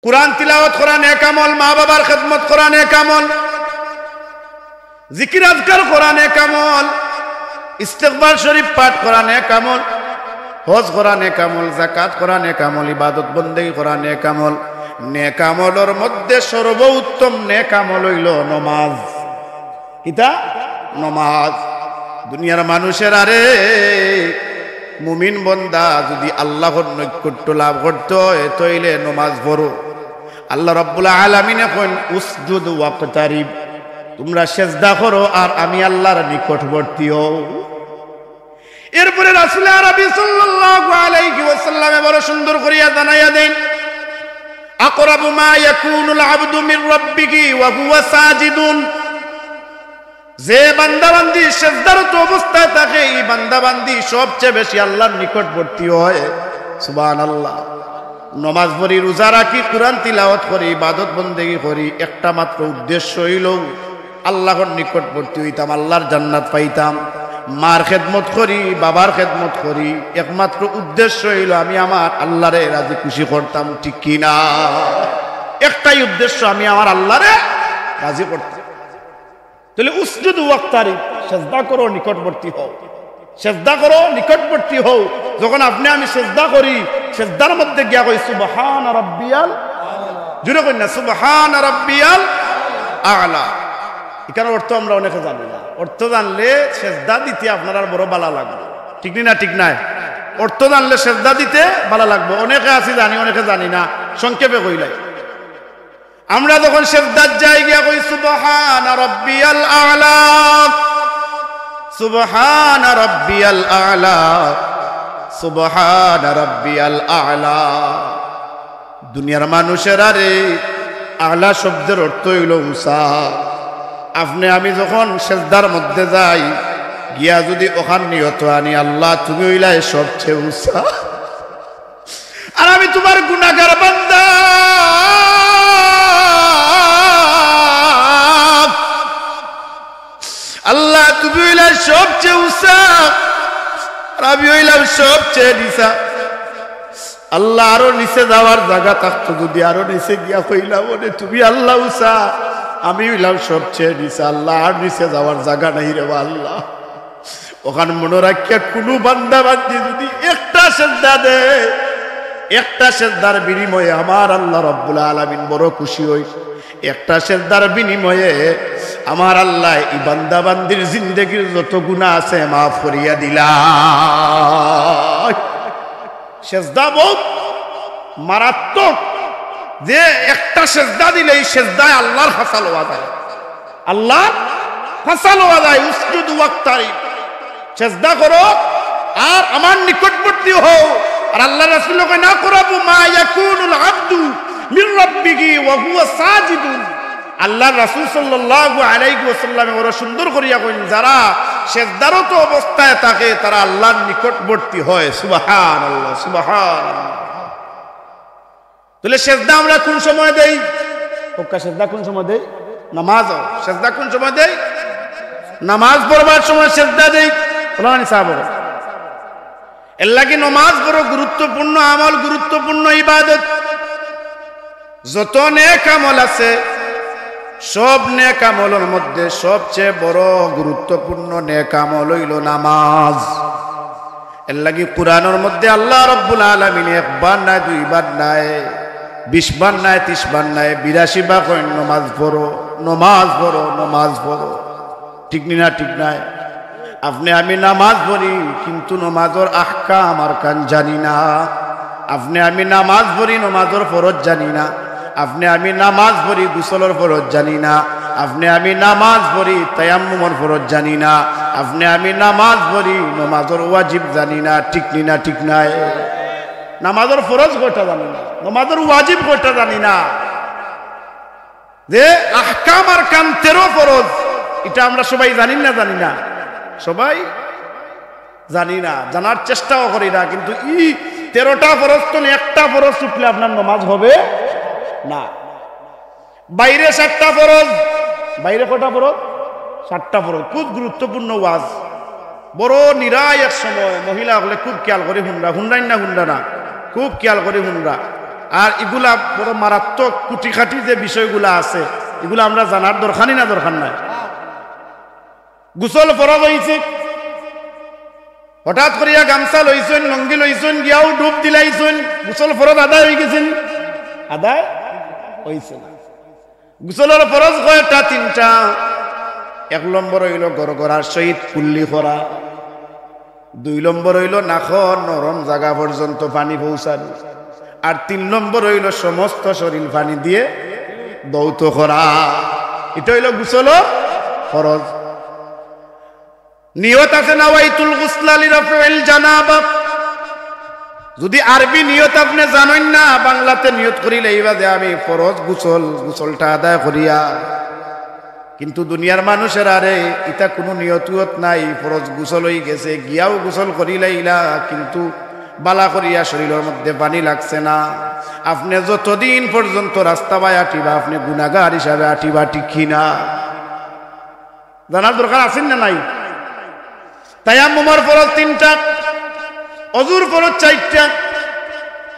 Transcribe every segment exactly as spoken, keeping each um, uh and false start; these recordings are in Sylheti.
কোরআন তিলাওয়াত করা নেক আমল, মা বাবার খেদমত করা নেক আমল, জিকির আজকার করা নেক আমল, ইস্তেগফার শরীফ পাঠ করা নেক আমল, হজ করা নেক আমল, যাকাত করা নেক আমল, ইবাদত বন্দেগী করা নেক আমল। নেক আমলর মধ্যে সর্বোত্তম নেক আমল অইলো নমাজ। কিতা? নমাজ। দুনিয়ার মানুষেরারে, মুমিন বন্দা যুদি আল্লাহর নৈকট্য লাভ করতে অয়, তইলে নমাজ পড়ো। আল্লাহ রাব্বুল আলামিনে কইন, "উসজুদ ওয়াক্তারিব", তুমরা সেজদা করো আর আমি আল্লাহর নিকটবর্তী অও। এরপরে রাসূল আরবি সাল্লাল্লাহু আলাইহি ওয়াসাল্লামে বড় সুন্দর করিয়া জানাইয়া দেন, "আকরাবু মা ইয়াকুনুল আবদু মির রাব্বিহি ওয়া হুয়া সাজিদুন।" যে বান্দাবান্দি সেজদারত অবস্থায় থাকে, ই বান্দাবান্দি সবচেয়ে বেশি আল্লাহর নিকটবর্তী হয়। সুবহানাল্লাহ। নমাজ পড়ি, রোজা রাখি, কোরআন তিলাওয়াত করি, ইবাদত বন্দেগী করি, একটা মাত্র উদ্দেশ্য অইলো আল্লাহর নিকটবর্তী অইতাম, আল্লাহর জান্নাত পাইতাম। মার খেদমত করি, বাবার খেদমত করি, একমাত্র উদ্দেশ্য অইলো আমি আমার আল্লাহরে রাজি খুশি করতাম, ঠিক কি না? একটাই উদ্দেশ্য, আমি আমার আল্লাহরে রাজি করতাম। তাইলে উসজুদ ওয়াক্তারিব, সেজদা করো, নিকটবর্তী হও। সেজদা করো, নিকটবর্তী হও। যখন আপনে আমি সেজদা করি, সেজদার মধ্যে গিয়া কই, "সুবহান রাব্বিয়াল", জুরে কই না, "সুবহান রাব্বিয়াল আ'লা"। ইখানর অর্থ আমরা অনেকে জানি না। অর্থ জানলে সেজদা দিতে আপনারার বড় ভালা লাগবো, ঠিক নি না? ঠিক নায়? অর্থ জানলে সেজদা দিতে ভালা লাগবো। অনেকে আছি জানি, অনেকে জানি না। সংক্ষেপে কইলাই, আমরা যখন সেজদাত যাই, গিয়া কই, "সুবহান রাব্বিয়াল আ'লা, সুবহান রাব্বিয়াল আ'লা, সুবহান রাব্বিয়াল আ'লা।" দুনিয়ার মানুষেরারে, আ'লা শব্দর অর্থ অইলো উঁচা। আপনে আমি যখন সেজদার মধ্যে যাই, গিয়া যুদি অখান নিয়ত আনি, "আল্লাহ, তুমি অইলায় সবচেয়ে উঁচা, আর আমি তুমার গুনাহগার বান্দা। আল্লাহ, তুমি অইলায় সবচেয়ে উঁচা, আর আমি অইলাম সবচেয়ে নিচা। আল্লাহ, আরো নিচে যাওয়ার জাগা থাকতো, যুদি আরো নিচে গিয়া কইলাম, 'ওরে তুমি আল্লাহ উঁচা, আমি অইলাম সবচেয়ে নিচা, আল্লাহ, আর নিচে যাওয়ার জাগা নাই রে বা আল্লাহ।'" অখান মনো রাখিয়া কুনু বান্দা বান্দি যুদি একটা সেজদা দেয়, একটা সেজদার বিনিময়ে আমার আল্লাহ রাব্বুল আলামিন বড় খুশি অইন। একটা সেজদার বিনিময়ে আমার আল্লায় ই বান্দা বান্দির জিন্দেগির যত গুনা আছে মাফ করিয়া দিলা। সেজদা বউত মারাত্মক, যে একটা সেজদা দিলে ই সেজদায় আল্লাহর খাছা লওয়া যায়, আল্লাহর খাছা লওয়া যায়। উসজুদ ওয়াক্তারিব, সেজদা করো আর আমার নিকটবর্তী হও। আর আল্লাহর রাসূল কইন, "আকরাবু মা ইয়াকুনুল আবদু মির রাব্বিহি ওয়া হুয়া সাজিদুন।" আল্লাহর রাসূল সাল্লাল্লাহু আলাইহি ওয়াসাল্লামে বড় সুন্দর করিয়া কইন, "যারা সেজদারত অবস্থায় থাকে, তারা আল্লাহর নিকটবর্তী হয়।" সুবহানাল্লাহ, সুবহানাল্লাহ। তাইলে সেজদা আমরা কুন সময় দেই? কউক্কা, সেজদা কুন সময় দেই? নামাজ। সেজদা কুন সময় দেই? নামাজ পড়বার সময় সেজদা দেই। বলো না নি সাহাবারা? এর লাগি নমাজ বড় গুরুত্বপূর্ণ আমল, গুরুত্বপূর্ণ ইবাদত। যত নেক আমল আছে, সব নেক আমলর মধ্যে সবচেয়ে বড় গুরুত্বপূর্ণ নেক আমল অইলো নামাজ। এর লাগি কুরআনর মধ্যে আল্লাহ রাব্বুল আলামিন একবার নায়, দুইবার নায়, বিশ বার নায়, ত্রিশ বার নায়, বিরাশি বার কইন, "নমাজ পড়ো, নমাজ পড়ো, নমাজ পড়ো।" ঠিক নি না? ঠিক নায়? আপনে আমি নামাজ পড়ি, কিন্তু নমাজর আহকাম আরকান জানি না। আপনে আমি নামাজ পড়ি, নমাজর ফরজ জানি না। আপনে আমি নামাজ পড়ি, গোসলর ফরজ জানি না। আপনে আমি নামাজ পড়ি, তায়াম্মুমর ফরজ জানি না। আপনে আমি নামাজ পড়ি, নমাজর ওয়াজিব জানি না। ঠিক নি না? ঠিক নায়? নামাজর ফরজ কয়টা জানি না, নমাজর ওয়াজিব কয়টা জানি না। যে আহকাম আরকান তেরো ফরজ, ইটা আমরা সবাই জানি না, জানি না? সবাই জানি না, জানার চেষ্টাও করি না। কিন্তু ই তেরোটা ফরজ তো একটা ফরজ ছুটলে আপনার নমাজ হবে না। বাইরে সাতটা ফরজ, বাইরে কয়টা ফরজ? সাতটা ফরজ। খুব গুরুত্বপূর্ণ ওয়াজ। বড় নিরায় এক সময় মহিলা অকলে খুব খেয়াল করি হুনরা, হুনরাইন না হুনরা না, খুব খেয়াল করি হুনরা। আর ইগুলা বড় মারাত্মক কুটিখাটি যে বিষয়গুলা আছে, ইগুলা আমরা জানার দরকার নি না দরকার নাই? গোসল ফরজ অইছে, হঠাৎ করিয়া গামছা লইছইন, লুঙ্গি লইছইন, গিয়াউ ডুব দিলাইছইন, গোসল ফরজ আদায় অইগেছে নি? আদায় অইছে না। গোসলর ফরজ কয়টা? তিনটা। এক নম্বর অইলো গড়গড়ার সহিত কুল্লি করা, দুই নম্বর অইলো নাকর নরম জাগা পর্যন্ত পানি পৌঁছানি, আর তিন নম্বর অইলো সমস্ত শরীল পানি দিয়া ধৌত করা। ইটা অইলো গোসলর ফরজ। নিয়ত আছে, নাওয়াইতুল গুসলা লিরাফিল জানাবা। যুদি আরবি নিয়ত আপনে জানইন না, বাংলাতে নিয়ত করিলাইবা যে আমি ফরজ গোসল, গোসলটা আদায় করিয়া। কিন্তু দুনিয়ার মানুষের আরে ইতা কুনু নিয়ত উয়ত নাই, ফরজ গোসল অইগেছে, গিয়াউ গোসল করিলাইলা, কিন্তু বালা করিয়া শরীলর মধ্যে পানি লাগছে না। আপনে যতদিন পর্যন্ত রাস্তা বায় আটিবা, আপনে গুনাগার হিসাবে আটিবা, ঠিক কি না? জানার দরকার আছে নি না নাই? তায়াম্মুমর ফরজ তিনটা, অজুর ফরজ চাইরটা,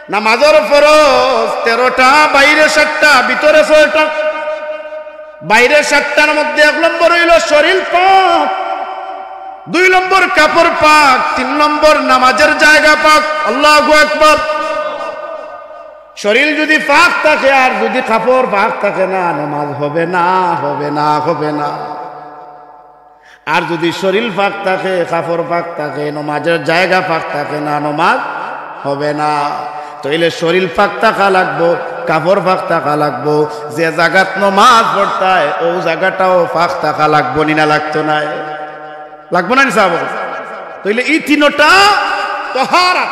নামাজর ফরজ তেরোটা, বাইরে সাতটা, ভিতরে ছয়টা। বাইরে সাতটার মধ্যে এক নম্বর অইলো শরীল পাক, দুই নম্বর কাপড় পাক, তিন নম্বর নামাজের জাগা পাক। আল্লাহু আকবার। শরীল যুদি পাক থাকে আর যুদি কাপড় পাক থাকে না, নমাজ হবে না, হবে না, হবে না। আর যুদি শরীল পাক থাকে, কাপড় পাক থাকে, নমাজের জাগা পাক থাকে না, নমাজ হবে না। তাইলে শরীল পাক থাকা লাগবো, কাপড় পাক থাকা লাগবো, যে জাগাত নমাজ পড়তায় অউ জাগাটাও পাক থাকা লাগবো নি না, লাগতো নায়? লাগবো না নি সাব? তাইলে ই তিনোটা তহারাত,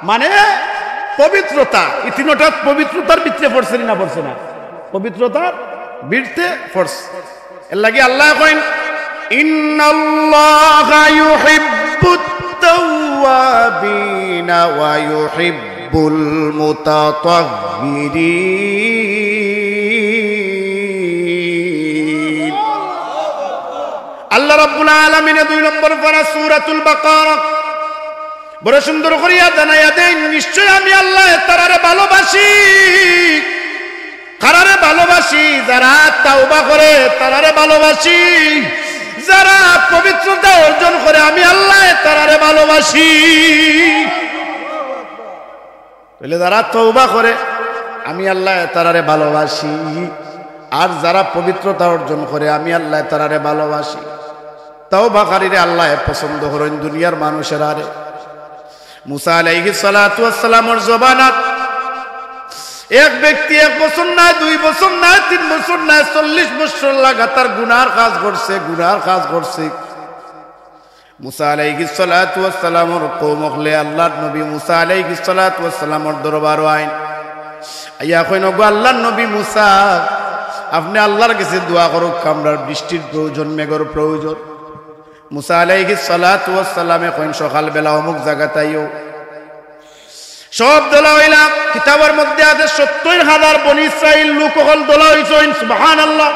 মানে পবিত্রতা, ই তিনোটা পবিত্রতার ভিতরে পড়ছে নি না পড়ছে না? পবিত্রতার ভিতরে পড়ছে। এরলাগি আল্লায় কইন, "ইন্নাল্লাহা ইউহিব্বুত তাওয়াবিনা ওয়া ইউহিব্বুল মুতাতাহহিরিন।" আল্লাহ রাব্বুল আলামিনে দুই নম্বর পারা সূরাতুল বাকারা বড় সুন্দর করিয়া জানাইয়া দেইন, নিশ্চয় আমি আল্লায় তারারে ভালোবাসি। কারারে ভালোবাসি? যারা তাওবা করে, তারারে ভালোবাসি। যারা পবিত্রতা অর্জন করে, আমি আল্লায় তারারে ভালোবাসি। তাইলে যারা তওবা করে, আমি আল্লায় তারারে ভালোবাসি। আর যারা পবিত্রতা অর্জন করে, আমি আল্লায় তারারে ভালোবাসি। তওবাকারীরে আল্লায় পছন্দ করইন দুনিয়ার মানুষের আরে। মুসা আলাইহিস সালাতু ওয়াস সালামর জমানাত এক ব্যক্তি এক বছর নায়, দুই বছর নায়, তিন বছর নায়, চল্লিশ বছর লাগাতার গুনার কাজ করছে, গুনার কাজ করছে। মুসা আলাইহিস সালাতু ওয়াস সালামর কওম অকলে আল্লাহর নবী মুসা আলাইহিস সালাতু ওয়াস সালামর দরবারো আইন। আইয়া কইন, "ওগো আল্লাহর নবী মুসা, আপনে আল্লাহর গেছে দোয়া করউক্কা, আমরার বৃষ্টির প্রয়োজন, মেঘর প্রয়োজন।" মুসা আলাইহিস সালাতু ওয়াস সালামে কইন, "সকালবেলা অমুক জাগাত আইও।" সব দলা অইলা। কিতাবর মধ্যে আছে, সত্তইর হাজার বনি ইসরাইল লোক অকল দলা অইছইন। সুবহানাল্লাহ।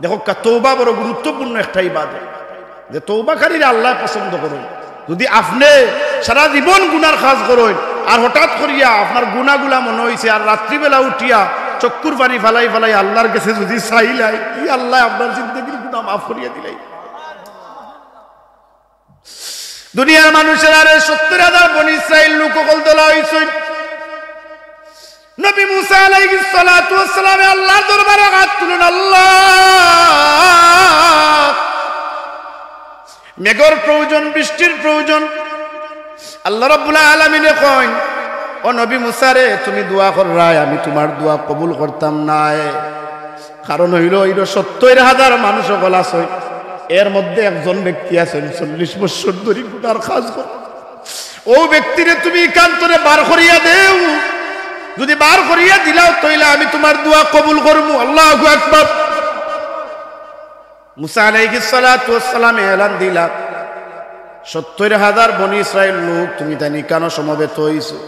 দেখউক্কা, তওবা বড় গুরুত্বপূর্ণ একটা ইবাদত, যে তওবাকারীরে আল্লায় পছন্দ করইন। যুদি আপনে সারা জীবন গুনার কাজ করইন, আর হঠাৎ করিয়া আপনার গুনাগুলা মনো অইছে, আর রাত্রিবেলা উঠিয়া চক্ষুর পানি ফালাই ফালাই আল্লাহর গেছে যুদি চাইলাই, ই আল্লায় আপনার জিন্দেগির গুনা মাফ করিয়া দিলাই। দুনিয়ার মানুষের আরে সত্তইর হাজার বনি ইসরাইল লোক অকল দলা অইছইন। নবী মুসা আলাইহিস সালাতু ওয়াস সালামে আল্লাহর দরবারে আত তুলইন, "আল্লাহ, মেঘর প্রয়োজন, বৃষ্টির প্রয়োজন।" আল্লাহ রাব্বুল আলামিনে কইন, "ও নবী মুসা রে, তুমি দোয়া কররায়, আমি তুমার দোয়া কবুল করতাম নায়।" কারণ অইলো, অইলো সত্তইর হাজার মানুষ অকল আছইন, এর মধ্যে একজন ব্যক্তি আছইন চল্লিশ বছর ধরি গুনার কাজ করে। অউ ব্যক্তিরে তুমি ইকান্তরে বার করিয়া দেও, যুদি বার করিয়া দিলাও, তাইলে আমি তুমার দোয়া কবুল করমু। আল্লাহু আকবার। মুসা আলাইহিস সালাতু ওয়াস সালামে এলান দিলা, "সত্তইর হাজার বনি ইসরাইল লোক, তুমি তাইন ইকানো সমবেত অইছো।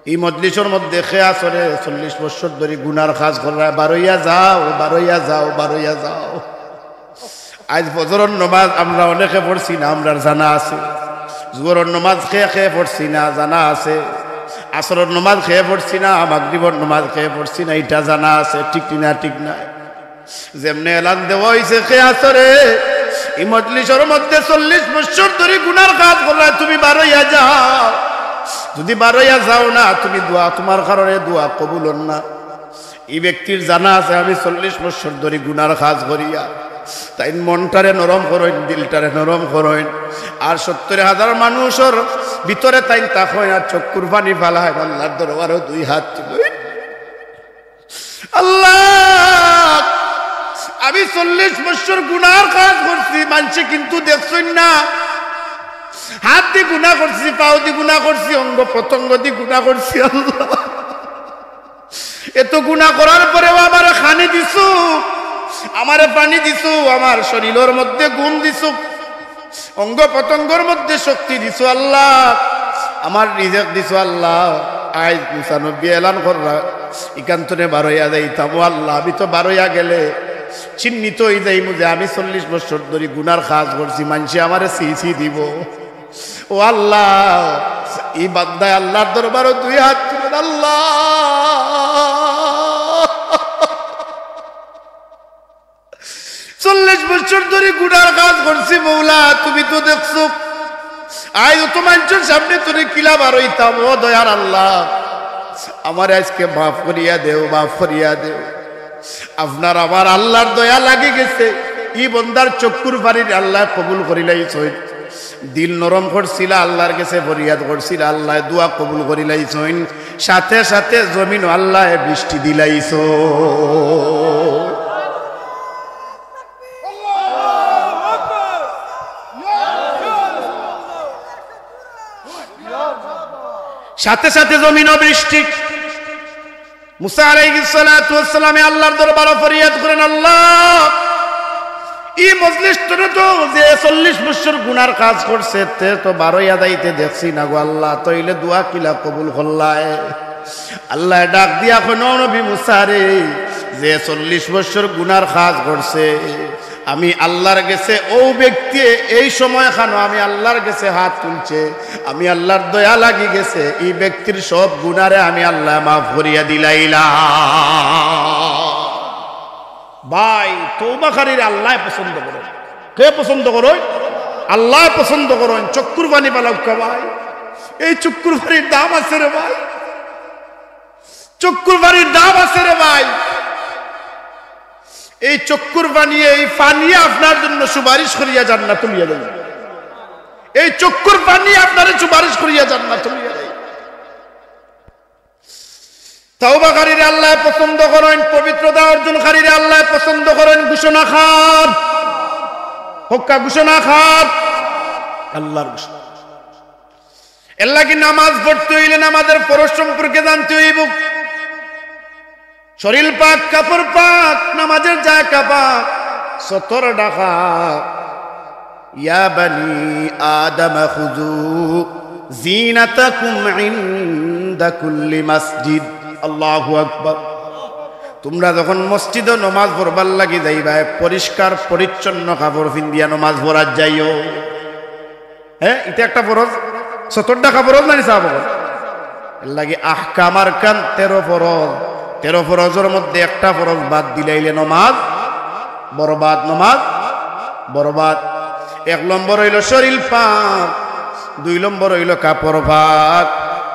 ই মজলিসর মধ্যে কে আছরে চল্লিশ বছর ধরি গুনার কাজ কররায়, বারইয়া যাও, বারইয়া যাও, বারইয়া যাও।" আইজ ফজরর নমাজ আমরা অনেকে পড়ছি না, আমরার জানা আছে। জোহরর নমাজ কে কে পড়ছি না, জানা আছে। আসরর নমাজ খেয়ে পড়ছি না, মাগরিবর নমাজ খেয়ে পড়ছি না, ইটা জানা আছে, ঠিক কি না? ঠিক নায়? যেমনে এলান দেওয়া অইছে, খেয়ে আসরে, ই মজলিসর মধ্যে চল্লিশ বছর ধরি গুনার কাজ করলায়, তুমি বারইয়া যাও। যদি বারইয়া যাও না, তুমি দোয়া, তুমার কারণে দোয়া কবুল অর না। ই ব্যক্তির জানা আছে, আমি চল্লিশ বছর ধরি গুনার কাজ করিয়া। তাইন মনটারে নরম করইন, দিলটারে নরম করইন। আর সত্তর হাজার মানুষর ভিতরে তাইন থাকইন, আর চক্ষুর পানি ফালাইন, আল্লার দরবারো দুই হাত তুলইন। আল্লাহ, আমি চল্লিশ বছর গুনার কাজ করছি, মানষে কিন্তু দেখছইন না। হাত দি গুনা করছি, পাও দি গুনা করছি, অঙ্গ প্রত্যঙ্গ দি গুনা করছি। আল্লাহ, এত গুনা করার পরেও আমারে খানি দিছো, আমারে পানি দিছো, আমার শরীলর মধ্যে ঘুম দিছো, অঙ্গ প্রত্যঙ্গর মধ্যে শক্তি দিছো আল্লাহ, আমার রিজিক দিছো আল্লাহ। আইজ মুসা নবী এলান কররা, ইখান তনে বারইয়া যাইতাম। ও আল্লাহ, আমি তো বারইয়া গেলে চিহ্নিত অইযাইমু যে আমি চল্লিশ বছর ধরি গুনার কাজ করছি, মানষে আমারে ছি ছি দিবো। ও আল্লাহ, ই বান্দায় আল্লার দরবারো দুই হাত তুলইন, আল্লাহ, চল্লিশ বছর ধরি গুনার কাজ করছি, মৌলা, তুমি তো দেখছো। আইজ অত মানষর সামনে তনে কিলা বারইতাম, ও দয়ার আল্লাহ, আমারে আইজকে মাফ করিয়া দেও, মাফ করিয়া দেও। আপনার আমার আল্লার দয়া লাগি গেছে, ই বন্দার চক্ষুর পানিরে আল্লায় কবুল করিলাইছইন। দিল নরম করছিলা, আল্লার গেছে ফরিয়াদ করছিলা, আল্লায় দোয়া কবুল করিলাইছইন। সাথে সাথে জমিনো আল্লায় বৃষ্টি দিলাইছইন। সাথে সাথে জমিনো বৃষ্টি। মুসা আলাইহিস সালাতু ওয়াস সালামে আল্লার দরবারো ফরিয়াদ করইন, আল্লাহ, ই মজলিস তনে তো যে চল্লিশ বছর গুনার কাজ করছে, তে তো বারইয়া যাইতে দেখছি না গো আল্লাহ, তাইলে দোয়া কিলা কবুল করলায়? আল্লায় ডাক দিয়া কইন, ও নবী মুসা রে, যে চল্লিশ বছর গুনার কাজ করছে, আমি আল্লার গেছে, অউ ব্যক্তি এই সময়খানো আমি আল্লার গেছে হাত তুলছে, আমি আল্লার দয়া লাগি গেছে, ই ব্যক্তির সব গুনারে আমি আল্লায় মাফ করিয়া দিলাইলাম। ভাই, তওবাকারীরে আল্লায় পছন্দ করইন। কে পছন্দ করইন? আল্লায় পছন্দ করইন। চক্ষুর পানি ফালাউক্কা ভাই, এই চক্ষুর পানির দাম আছে রে ভাই, চক্ষুর পানির দাম আছে রে ভাই। এই চক্ষুর পানি, এই পানি আপনার জন্য সুপারিশ করিয়া জান্নাত লইয়া যাইবো। এই চক্ষুর পানি আপনারে সুপারিশ করিয়া জান্নাত লইয়া যাইবো। তওবাকারীরে আল্লায় পছন্দ করইন, পবিত্রতা অর্জনকারীরে আল্লায় পছন্দ করইন। ঘোষণা কার? হক্কা ঘোষণা কার? আল্লার ঘোষণা। এরলাগি নামাজ পড়তে অইলে নামাজর ফরজ সম্পর্কে জানতে অইবো। শরীল পাক, কাপড় পাক, নামাজর জাগা পাক, সতর ঢাকা। ইয়া বানি আদম খুযু জিনাতাকুম ইনদা কুল্লি মাসজিদ। আল্লাহু আকবার। তুমরা যখন মসজিদো নমাজ পড়বার লাগি যাইবায়, পরিষ্কার পরিচ্ছন্ন কাপড় পিন্দিয়া নমাজ পড়াত যাইও। হ্যাঁ, ইটা একটা ফরজ, সতর ঢাকা ফরজ না নি সাব অকল? এরলাগি আহকাম আরকান তেরো ফরজ, তেরো ফরজর মধ্যে একটা ফরজ বাদ দিলাইলে নমাজ বরবাদ, নমাজ বরবাদ। এক নম্বর অইলো শরীল পাক, দুই নম্বর অইলো কাপড় পাক,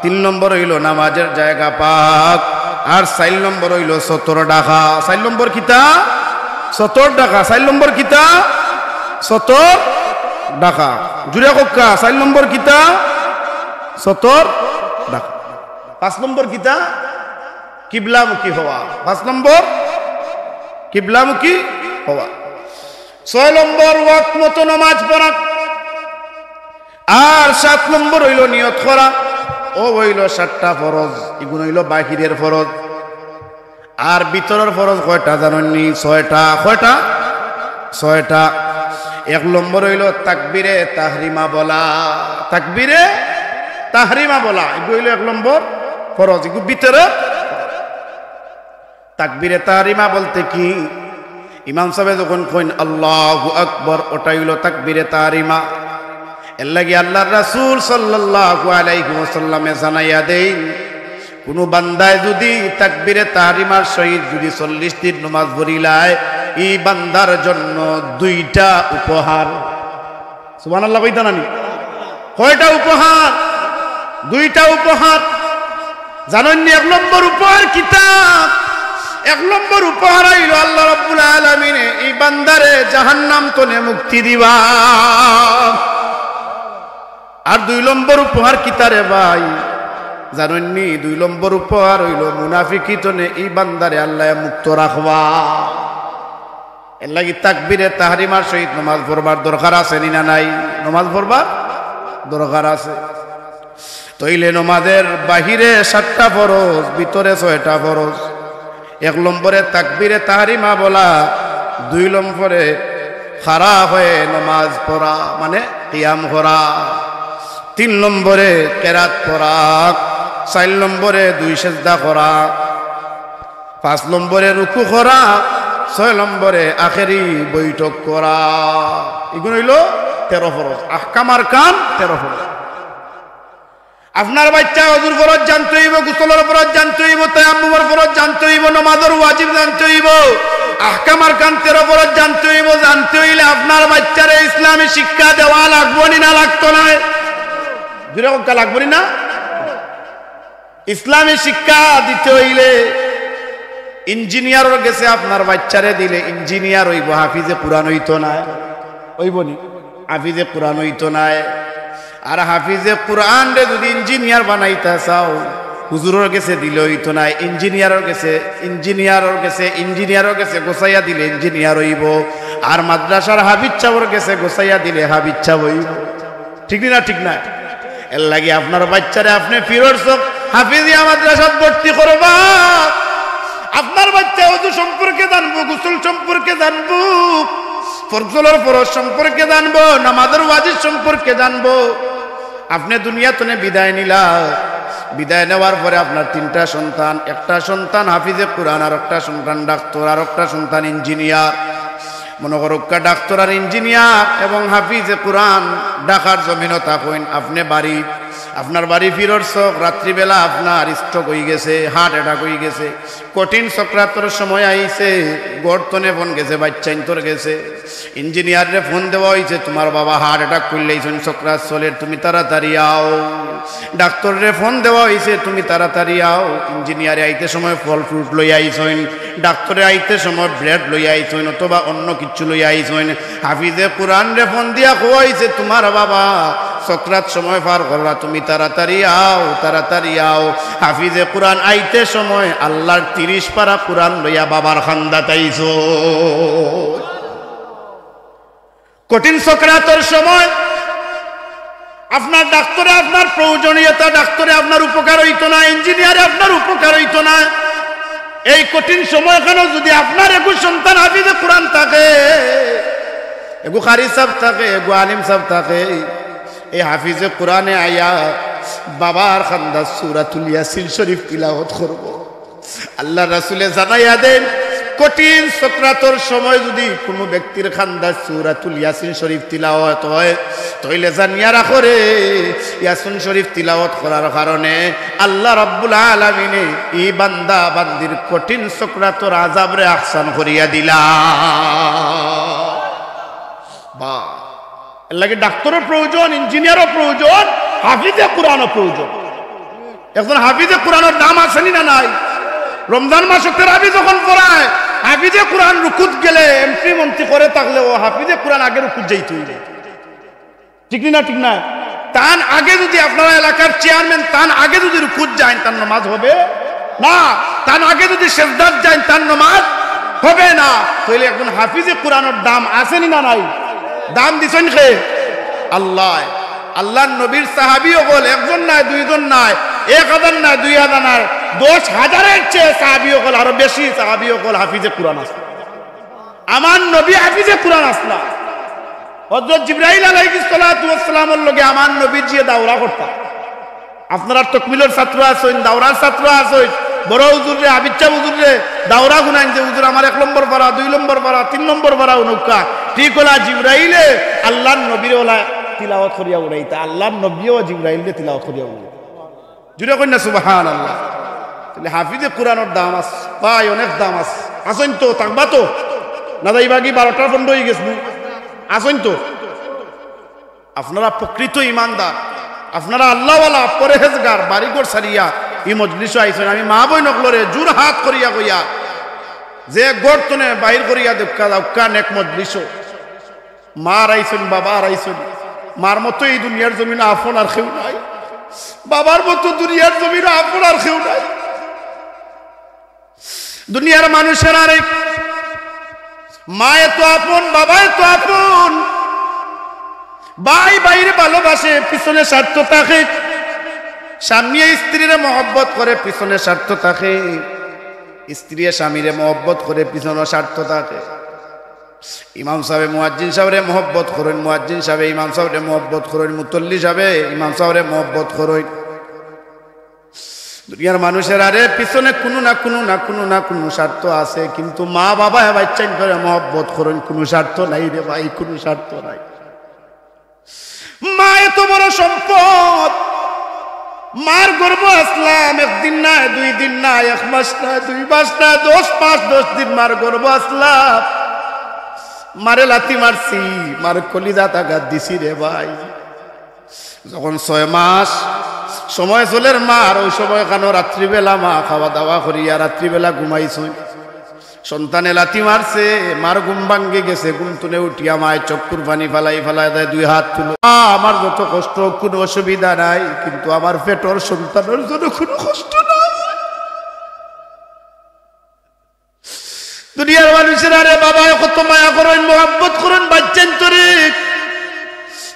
তিন নম্বর অইলো নামাজর জাগা পাক, আর চাইর নম্বর অইলো সতর ঢাকা। চাইর নম্বর কিতা? সতর ঢাকা। চাইর নম্বর কিতা? সতর ঢাকা। জুরে কউক্কা, চাইর নম্বর কিতা? সতর ঢাকা। পাঁচ নম্বর কিতা? কিবলামুখী হওয়া। পাঁচ নম্বর কিবলামুখী হওয়া। ছয় নম্বর ওয়াক্ত মতো নমাজ পড়া। আর সাত নম্বর অইলো নিয়ত করা। অউ অইলো সাতটা ফরজ, ইগুন অইলো বাহিরের ফরজ। আর ভিতরর ফরজ কয়টা জানইন নি? ছয়টা। কয়টা? ছয়টা। এক নম্বর অইলো তাকবীরে তাহরিমা বলা। তাকবীরে তাহরিমা বলা, ইগু অইলো এক নম্বর ফরজ, ইগু ভিতরর। তাকবীরে তাহরিমা বলতে কি? ইমাম সাবে যখন কইন আল্লাহু আকবার, ওটা অইলো তাকবীরে তাহরিমা। এরলাগি আল্লার রাসুল সাল্লাল্লাহু আলাইহি ওয়াসাল্লামে জানাইয়া দেইন, কুনু বান্দায় যুদি তাকবীরে তাহরিমার সহিত যুদি চল্লিশ দিন নমাজ পড়িলায়, ই বান্দার জন্য দুইটা উপহার। সুবহানাল্লাহ কইতা নানি? কয়টা উপহার? দুইটা উপহার। জানইননি এক নম্বর উপহার কিতা? এক নম্বর উপহার অইলো আল্লাহ রাব্বুল আলামিনে ই বান্দারে জাহান্নাম তনে মুক্তি দিবা। আর দুই নম্বর উপহার কিতা রে ভাই? জানইননি দুই নম্বর উপহার অইলো মুনাফিকি তনে ই বান্দারে আল্লায় মুক্ত রাখবা। এরলাগি তাকবীরে তাহরিমার সহিত নমাজ পড়বার দরকার আছে নি না নাই? নমাজ পড়বার দরকার আছে। তইলে নমাজের বাহিরে সাতটা ফরজ, ভিতরে ছয়টা ফরজ। এক নম্বরে তাকবীরে তাহরিমা বলা, দুই নম্বরে খাড়া হয়ে নমাজ পড়া, মানে কিয়াম করা, তিন নম্বরে কেরাত পড়া, চাইর নম্বরে দুই সেজদা করা, পাঁচ নম্বরে রুকু করা, ছয় নম্বরে আখেরি বৈঠক করা। ইগুন অইলো তেরো ফরজ, আহকাম আরকান তেরো ফরজ। আপনার বাইচ্চায় অজুর ফরজ জানতে অইবো, গোসলর ফরজ জানতে অইবো, তায়াম্মুমর ফরজ জানতে অইবো, নমাজর ওয়াজিব জানতে অইবো, আহকাম আরকান তেরো ফরজ জানতে অইবো। জানতে অইলে আপনার বাইচ্চারে ইসলামী শিক্ষা দেওয়া লাগবো নি না লাগতো নায়? জুরে কউক্কা, লাগবো নি না? ইসলামী শিক্ষা দিতে অইলে ইঞ্জিনিয়ারর গেছে আপনার বাইচ্চারে দিলে ইঞ্জিনিয়ার অইবো, হাফিজে কুরআন অইতো নায়। অইবো নি? হাফিজে কুরআন অইতো নায়। আর হাফিজে কুরআনরে যুদি ইঞ্জিনিয়ার বানাইতা চাও, হুজুরর গেছে দিলে অইতো নায়, ইঞ্জিনিয়ারর গেছে, ইঞ্জিনিয়ারর গেছে, ইঞ্জিনিয়ারর গেছে গোছাইয়া দিলে ইঞ্জিনিয়ার অইবো। আর মাদ্রাসার হাফিজ সাবর গেছে গোছাইয়া দিলে হাফিজ সাব অইবো। ঠিক নি না? ঠিক না? এরলাগি আপনার বাইচ্চারে আপনে পীরর চক হাফিজিয়া মাদ্রাসাত ভর্তি করবা। আপনার বাইচ্চায় অজু সম্পর্কে জানবো, গোসল সম্পর্কে জানবো, ফরজর ফরজ সম্পর্কে জানবো, নামাজর ওয়াজিব সম্পর্কে জানবো। আপনে দুনিয়া তনে বিদায় নিলা, বিদায় নেওয়ার পরে আপনার তিনটা সন্তান, একটা সন্তান হাফিজে কুরআন, আরোকটা সন্তান ডাক্তার, আরোকটা সন্তান ইঞ্জিনিয়ার। মনো করউক্কা, ডাক্তার আর ইঞ্জিনিয়ার এবং হাফিজে কুরআন ঢাকার জমিনো থাকইন, আপনে বাড়িত, আপনার বাড়ি পীরর চক, রাত্রিবেলা আপনার stroke অইগেছে, heart attack অইগেছে, কঠিন সকরাতর সময় আইছে, ঘর তনে ফোন গেছে, বাইচ্চাইন্তর গেছে, ইঞ্জিনিয়াররে ফোন দেওয়া অইছে, তুমার বাবা heart attack করিলাইছইন, সকরাত চলের, তুমি তাড়াতাড়ি আও। ডাক্তাররে ফোন দেওয়া অইছে, তুমি তাড়াতাড়ি আও। ইঞ্জিনিয়ারে আইতে সময় ফল fruit লইয়া আইছইন, ডাক্তারে আইতে সময় bread লইয়া আইছইন অথবা অন্য কিচ্ছু লইয়া আইছইন। হাফিজে কুরআনরে ফোন দিয়া কওয়া অইছে, তুমার বাবা সকরাত সময় পার কররা, তুমি তাড়াতাড়ি আও, তাড়াতাড়ি আও। হাফিজে কুরআন আইতে সময় আল্লার তিরিশ পারা কুরআন লইয়া বাবার কান্দাত আইছইন। কঠিন সকরাতর সময় আপনার ডাক্তারে আপনার প্রয়োজনীয়তা, ডাক্তারে আপনার উপকার অইতো নায়, ইঞ্জিনিয়ারে আপনার উপকার অইতো নায়। এই কঠিন সময়খানো যুদি আপনার এগু সন্তান হাফিজে কুরআন থাকে, এগু কারি সাব থাকে, এগু আলিম সাব থাকে, এই হাফিজে কুরআনে আইয়া বাবার কান্দাত সূরাতুল ইয়াসিন শরীফ তিলাওয়াত করবো। আল্লার রাসুলে জানাইয়া দেইন, কঠিন সকরাতর সময় যুদি কুনু ব্যক্তির কান্দাত সূরাতুল ইয়াসিন শরীফ তিলাওয়াত অয়, তইলে জানিয়া রাখো রে, ইয়াসিন শরীফ তিলাওয়াত করার কারণে আল্লা রাব্বুল আলামিনে ই বান্দা বান্দির কঠিন সকরাতর আযাবরে আহসান করিয়া দিলা। বা এরলাগি ডাক্তারও প্রয়োজন, ইঞ্জিনিয়ারও প্রয়োজন, হাফিজে কুরআনও প্রয়োজন। একজন হাফিজে কুরআনর দাম আছে নি না নাই? রমজান মাসো তেরাবি যখন পড়ায়, হাফিজে কুরআন রুকুত গেলে এমপি মন্ত্রী করে থাকলেও হাফিজে কুরআন আগে রুকুত যাইতে অইবো। ঠিক নি না? ঠিক না? তান আগে যুদি আপনারা এলাকার চেয়ারম্যান তান আগে যুদি রুকুত যাইন, তান নমাজ হবে না। তান আগে যুদি সেজদাত যাইন, তান নমাজ হবে না। তইলে একজন হাফিজে কুরআনর দাম আছে নি না নাই? দাম দিছইন কে? আল্লায়। আল্লার নবীর সাহাবি অকল একজন নায়, দুইজন নায়, এক হাজার নায়, দুই হাজার নায়, দশ হাজারের চেয়ে সাহাবি অকল, আরো বেশি সাহাবি অকল হাফিজে কুরআন আছে। আমার নবী হাফিজে কুরআন আছলা। হযরত জিবরাইল আলাইহিস সালাতু ওয়াস সালামর লগে আমার নবীজিয়ে দাওরা করতা। আপনারার তকমিলর ছাত্র আছইন, দাওরার ছাত্র আছইন, বড় হুজুররে, হাফিজ সাব হুজুররে দাওরা হুনাইন যে, "হুজুর, আমার এক নম্বর পারা, দুই নম্বর পারা, তিন নম্বর পারা হুনউক্কা।" ঠিক অলা জিবরাইলে আল্লার নবীরে অলা তিলাওয়াত করিয়া উড়াইতা, আল্লাহর নবীও জিব্রাইলরে তিলাওয়াত করিয়া উড়াইতা। জুরে কইন না সুবহানাল্লাহ। তাইলে হাফিজে কুরআনর দাম আছে ভাই, অনেক দাম আছে। আছইন তো, থাকবা তো? না যাইবাগি? বারোটা পনেরো অইগেছে নু। আছইন তো? আপনারা প্রকৃত ইমানদার, আপনারা আল্লাহওয়ালা, পরহেজগার, বাড়িঘর ছাড়িয়া ই মজলিসো আইছইন। আমি মা-বইন অকলরে জুর হাত করিয়া কইয়ার, যে ঘর তনে বাইর করিয়া দেউক্কা, যাউক্কা নেক মজলিসো। মা হারাইছইন, বাবা হারাইছইন। মার মতো ই দুনিয়ার জমিনো আপন আর কেউ নাই, বাবার মতো দুনিয়ার জমিনো আপন আর কেউ নাই। দুনিয়ার মানুষের আরে মা এত আপন, বাবা এত আপন। ভাই ভাইরে ভালোবাসে, পিছনে স্বার্থ থাকে। স্বামীয়ে স্ত্রীরে মহব্বত করে, পিছনে স্বার্থ থাকে। স্ত্রীয়ে স্বামীরে মহব্বত করে, পিছনে স্বার্থ থাকে। ইমাম সাবে মুয়াজ্জিন সাবরে মহব্বত করইন, মুয়াজ্জিন সাবে ইমাম সাবরে মহব্বত করইন, মুতল্লি সাবে ইমাম সাবরে মহব্বত করইন। দুনিয়ার মানুষের আরে পিছনে কুনু না কুনু না কুনু না কুনু স্বার্থ আছে, কিন্তু মা বাবায় বাইচ্চাইন্তরে মহব্বত করইন, কুনু স্বার্থ নাই রে ভাই, কুনু স্বার্থ নাই। মা এত বড় সম্পদ, মার গর্ভ আছলাম, একদিন নায়, দুই দিন নায়, এক মাস নায়, দুই মাস নায়, দশ মাস, দশ দিন মার গর্ভ আছলাম। মারে লাথি মারছি, মার কলিজাত আঘাত দিছি রে ভাই। যখন ছয় মাস সময় চলের মার, অউ সময়খানো রাত্রিবেলা মা খাওয়া দাওয়া করিয়া রাত্রিবেলা ঘুমাইছইন। সন্তানে লাথি মারছে, মার ঘুম ভাঙ্গি গেছে, ঘুম তনে উঠিয়া মায় চক্ষুর পানি ফালাই ফালাই দেয়, দুই হাত তুলো। "আ, আমার যত কষ্ট, কুনু অসুবিধা নাই, কিন্তু আমার পেটর সন্তানর জন্য কুনু কষ্ট নাই।" দুনিয়ার মানুষের আরে বাবায় কত মায়া করইন, মহব্বত করইন বাইচ্চাইন্তরে।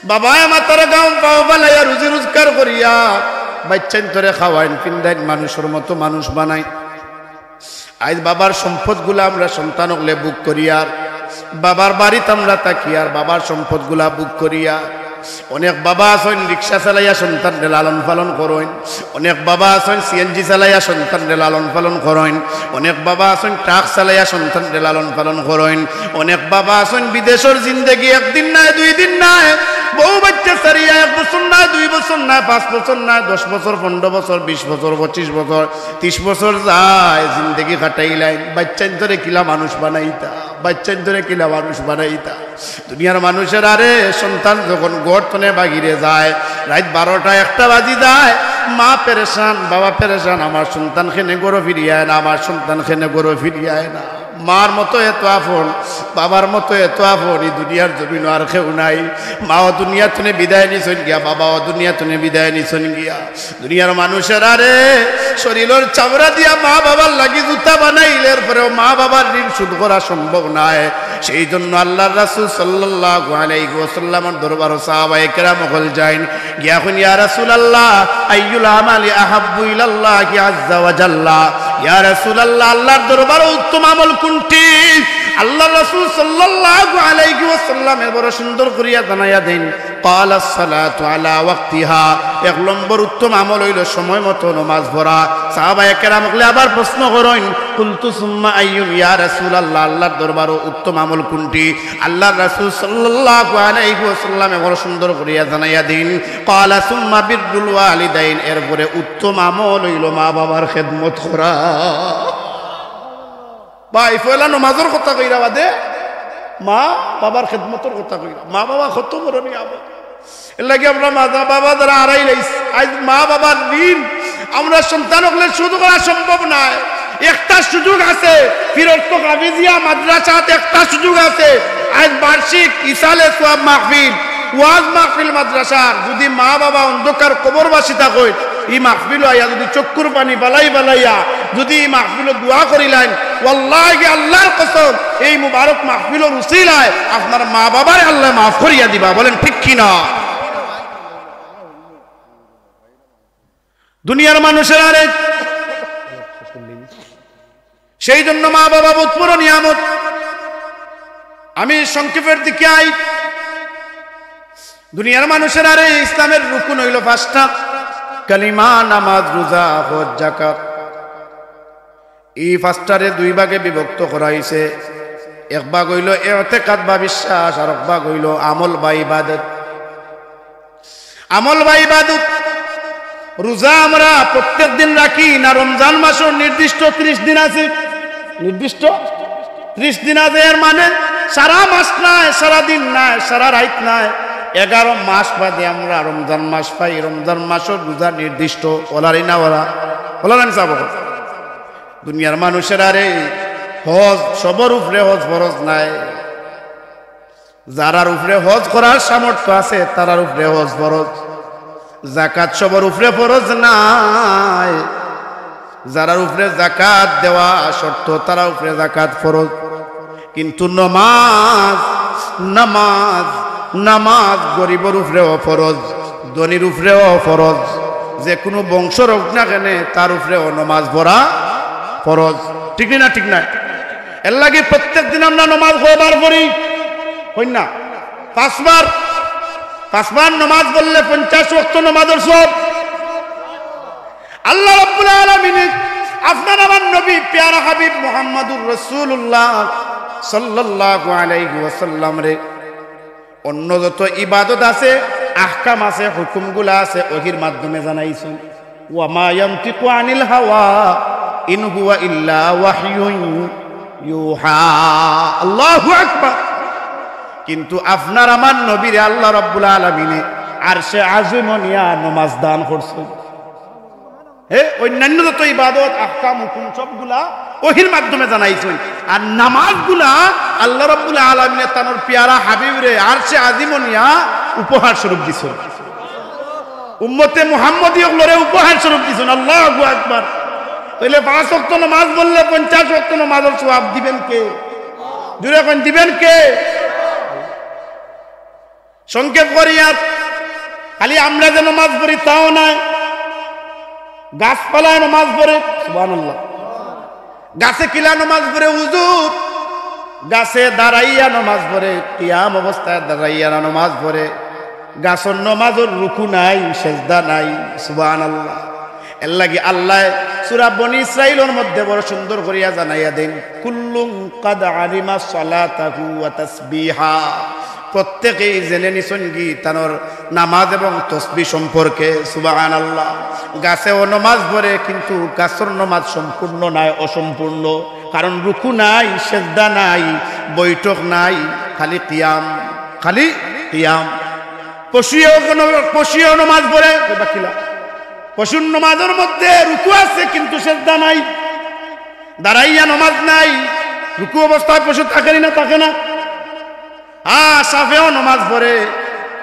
বাবায় মাথার ঘাম পাও ফালাইয়া রুজি রোজগার করিয়া বাইচ্চাইন্তরে খাওয়াইন, ফিন্দাইন, মানুষর মতো মানুষ বানাইন। আইজ বাবার সম্পদগুলা আমরা সন্তান অকলে ভোগ করিয়ার, বাবার বাড়িত আমরা থাকিয়ার, বাবার সম্পদগুলা ভোগ করিয়ার। অনেক বাবা আছইন রিক্সা চালাইয়া সন্তানরে লালন পালন করইন, অনেক বাবা আছইন সিএনজি চালাইয়া সন্তানরে লালন পালন করইন, অনেক বাবা আছইন ট্রাক চালাইয়া সন্তানরে লালন পালন করইন, অনেক বাবা আছইন বিদেশর জিন্দেগি একদিন নায়, দুই দিন নায়, বউ বাইচ্চা ছাড়িয়া এক বছর নায়, দুই বছর নায়, পাঁচ বছর নায়, দশ বছর, পনরো বছর, বিশ বছর, পঁচিশ বছর, তিশ বছর যায় জিন্দেগি কাটাইলাইন। বাইচ্চাইন্তরে কিলা মানুষ বানাইতা, বাইচ্চাইন্তরে কিলা মানুষ বানাইতা। দুনিয়ার মানুষের আরে সন্তান যখন ঘর তনে বাগিরে যায়, রাইত বারোটা একটা বাজি যায়, মা পেরেশান, বাবা পেরেশান, "আমার সন্তান কেনে ঘরো ফিরিয়া আয় না, আমার সন্তান কেনে ঘরো ফিরিয়া আয় না।" মার মতো এত আপন, বাবার মতো এত আপন, ই দুনিয়ার জমিনো আর কেউ নাই। মাও দুনিয়া তনে বিদায় নিছইন গিয়া, বাবাও দুনিয়া তনে বিদায় নিছইন গিয়া। দুনিয়ার মানুষের আরে শরীলর চামড়া দিয়া মা বাবার লাগি জুতা বানাইল, এরপরেও মা বাবার ঋণ শোধ করা সম্ভব নায়। সেই জন্য আল্লাহর রাসূল সাল্লাল্লাহু আলাইহি ওয়াসাল্লামর দরবারো সাহাবায়ে কেরাম অকল যাইন, গিয়া কইন, "ইয়া রাসূলুল্লাহ, আইয়ুল আমালি আহাব্বু ইলাল্লাহি আযযা ওয়া জাল্লা?" ইয়া রাসূলুল্লাহ, আল্লাহর দরবারো উত্তম আমল কুনটি? আল্লাহর রাসূল সাল্লাল্লাহু আলাইহি ওয়াসাল্লামে বড় সুন্দর করিয়া জানাইয়া দেইন, ক্বালা সালাতু আলা ওয়াক্তিহা, এক নম্বর উত্তম আমল অইলো সময় মতো নমাজ পড়া। সাহাবায়ে কেরাম অকলে আবার প্রশ্ন করইন, কুলতু সুম্মা আইয়ুন ইয়া রাসূলুল্লাহ, আল্লাহর দরবারো উত্তম আমল কুনটি? আল্লাহর রাসূল সাল্লাল্লাহু আলাইহি ওয়াসাল্লামে বড় সুন্দর করিয়া জানাইয়া দেইন, ক্বালা সুম্মা বিররুল ওয়ালিদাইন, এরপরে উত্তম আমল অইলো মা বাবার খেদমত করা। ভাই, পয়লা নমাজর কথা কইরা বাদে মা বাবার খেদমতর কথা কইরা। মা বাবা কত বড় নিয়ামত। এরলাগি আমরা মা বাবা যারা হারাইলাইছি, আইজ মা বাবার ঋণ আমরা সন্তান অকলে শোধ করা সম্ভব নায়। একটা সুযোগ আছে, ফিরোজপুর হাফিজিয়া মাদ্রাসাত একটা সুযোগ আছে। আইজ বার্ষিক ইসালে সওয়াব মাহফিল, ওয়াজ মাহফিল মাদ্রাসার, যদি মা বাবা অন্ধকার কবরবাসী থাকইন, ই মাহফিলো আইয়া যদি চক্ষুর পানি ফালাই ফালাইয়া যদি ই মাহফিলো দোয়া করিলাইন, ওয়াল্লাহি আল্লাহর কসম, এই মুবারক মাহফিলর উসিলায় আপনার মা বাবারে আল্লায় মাফ করিয়া দিবা। বলেন ঠিক কি না? দুনিয়ার মানুষের আরে সেই জন্য মা বাবা বউত বড় নিয়ামত। আমি সংক্ষেপের দিকে আই। দুনিয়ার মানুষের আরে ইসলামের রুকুন অইলো পাঁচটা, কালিমা, নামাজ, রোজা, হজ, যাকাত। ই পাঁচটারে দুই ভাগে বিভক্ত করা অইছে। এক ভাগ অইলো এতেকাদ বা বিশ্বাস, আর এক ভাগ অইলো আমল বা ইবাদত। আমল বা ইবাদত। রোজা আমরা প্রত্যেক দিন রাখি না? রমজান মাসর নির্দিষ্ট ত্রিশ দিন আছে, নির্দিষ্ট ত্রিশ দিন আছে। এর মানে সারা মাস নায়, সারা দিন নায়, সারা রাইত নায়, এগারো মাস বাদে আমরা রমজান মাস পাই। রমজান মাসর রোজা নির্দিষ্ট। ওলারি না ওরা, ওলারানি সাব। দুনিয়ার মানুষের আরে হজ, সবর উপরে হজ ফরজ নায়। যারার উপরে হজ করার সামর্থ্য আছে, তারার উপরে হজ ফরজ। জাকাত সবর উপরে ফরজ নায়। যারার উপরে জাকাত দেওয়া শর্ত, তারার উপরে জাকাত ফরজ। কিন্তু নমাজ, নমাজ, নমাজ গরিবর উপরেও ফরজ, ধনীর উপরেও ফরজ। যে কোনো বংশর হোক না কেনে, তার উপরেও নমাজ পড়া ফরজ। ঠিক নি না? ঠিক নায়? এর লাগি প্রত্যেক দিন আমরা নমাজ কয়বার পড়ি? কই না? পাঁচবার। পাঁচবার নমাজ পড়লে পঞ্চাশ ওয়াক্ত নমাজর সওয়াব। আল্লাহ রাব্বুল আলামিনে আপনার আমার নবী, পেয়ারা হাবিব মুহাম্মাদুর রাসূলুল্লাহ সাল্লাল্লাহু আলাইহি ওয়াসাল্লামরে অন্য যত ইবাদত আছে, আহকাম আছে, হুকুমগুলা আছে, ওহীর মাধ্যমে জানাইছইন। ওয়া মা ইয়ানতিকু আনিল হাওয়া ইন হুয়া ইল্লা ওয়াহয়ুন ইউহা। আল্লাহু আকবার। কিন্তু আপনার আমার নবীরে আল্লাহ রাব্বুল আলামিনে আরশে আজিমো নিয়া নমাজ দান করছইন। হে, অন্যান্য যত ইবাদত, আহকাম, হুকুম সবগুলা ওহীর মাধ্যমে জানাইছইন। আর নমাজগুলা আল্লাহ রাব্বুল আলামিনে তানর পেয়ারা হাবিবরে আরশে আজিমো নিয়া উপহার স্বরূপ দিছইন। উম্মতে মুহাম্মদী অকলরে উপহার স্বরূপ দিছইন। আল্লাহু আকবার। তাইলে পাঁচ ওয়াক্ত নমাজ পড়লে পঞ্চাশ ওয়াক্ত নমাজর সওয়াব দিবেন কে? জোরে কইন, দিবেন কে? সংক্ষেপ করিয়া, খালি আমরা যে নমাজ পড়ি তাও নায়, গাছপালায় নমাজ পড়ে, সুবহানাল্লাহ। গাছে কিলা নমাজ পড়ে হুজুর? গাছে দাঁড়াইয়া নমাজ পড়ে, কিয়াম অবস্থায় দাঁড়াইয়া নমাজ পড়ে। গাছর নমাজর রুকু নাই, সেজদা নাই, সুবহানাল্লাহ। এর লাগি আল্লায় সূরা বনি ইসরাইলর মধ্যে বড় সুন্দর করিয়া জানাইয়া দেইন, কুল্লুন কাদ আলিমা সালাতাহু ওয়া তাসবিহা। প্রত্যেকেই জেনে নিছইন কি তানর নামাজ এবং তসবিহ সম্পর্কে। সুবহানাল্লাহ। গাছেও নমাজ পড়ে, কিন্তু গাছর নমাজ সম্পূর্ণ নায়, অসম্পূর্ণ। কারণ রুকু নাই, সেজদা নাই, বৈঠক নাই, খালি কিয়াম, খালি কিয়াম। পশুয়েও কোনো, পশুয়েও নমাজ পড়ে, কইবা কিলা? পশুর নমাজর মধ্যে রুকু আছে, কিন্তু সেজদা নাই, দাঁড়াইয়া নমাজ নাই। রুকু অবস্থায় পশু থাকে নি না? থাকে না? হ্যাঁ, সাপেও নমাজ পড়ে।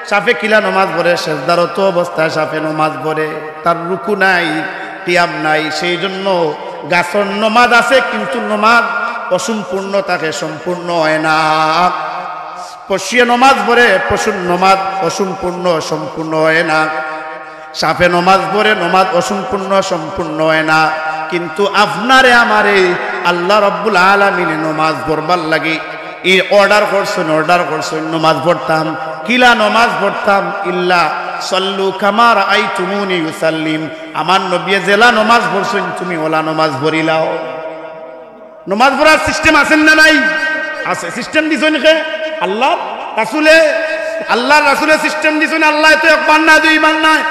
সাপে কিলা নমাজ পড়ে? সেজদারত অবস্থায় সাপে নমাজ পড়ে, তার রুকু নাই, কিয়াম নাই। সেই জন্য গাছর নমাজ আছে, কিন্তু নমাজ অসম্পূর্ণ থাকে, সম্পূর্ণ হয় না। পশুয়ে নমাজ পড়ে, পশুর নমাজ অসম্পূর্ণ, সম্পূর্ণ হয় না। সাপে নমাজ পড়ে, নমাজ অসম্পূর্ণ, সম্পূর্ণ হয় না। কিন্তু আপনারে আমারে আল্লাহ রাব্বুল আলামিনে নমাজ পড়বার লাগি ই অর্ডার করছইন, অর্ডার করছইন, নমাজ পড়তাম। কিলা নমাজ পড়তাম? ইল্লা সল্লু কামা রাআইতুমুনি উসাল্লিম। আমার নবীয়ে যেলা নমাজ পড়ছইন, তুমি ওলা নমাজ পড়িলাও। নমাজ পড়ার সিস্টেম আছে না নাই? আছে। সিস্টেম দিছইন কে? আল্লাহ রাসূলে, আল্লাহর রাসূলে সিস্টেম দিছইন। আল্লায় তো একবার না, দুইবার নায়,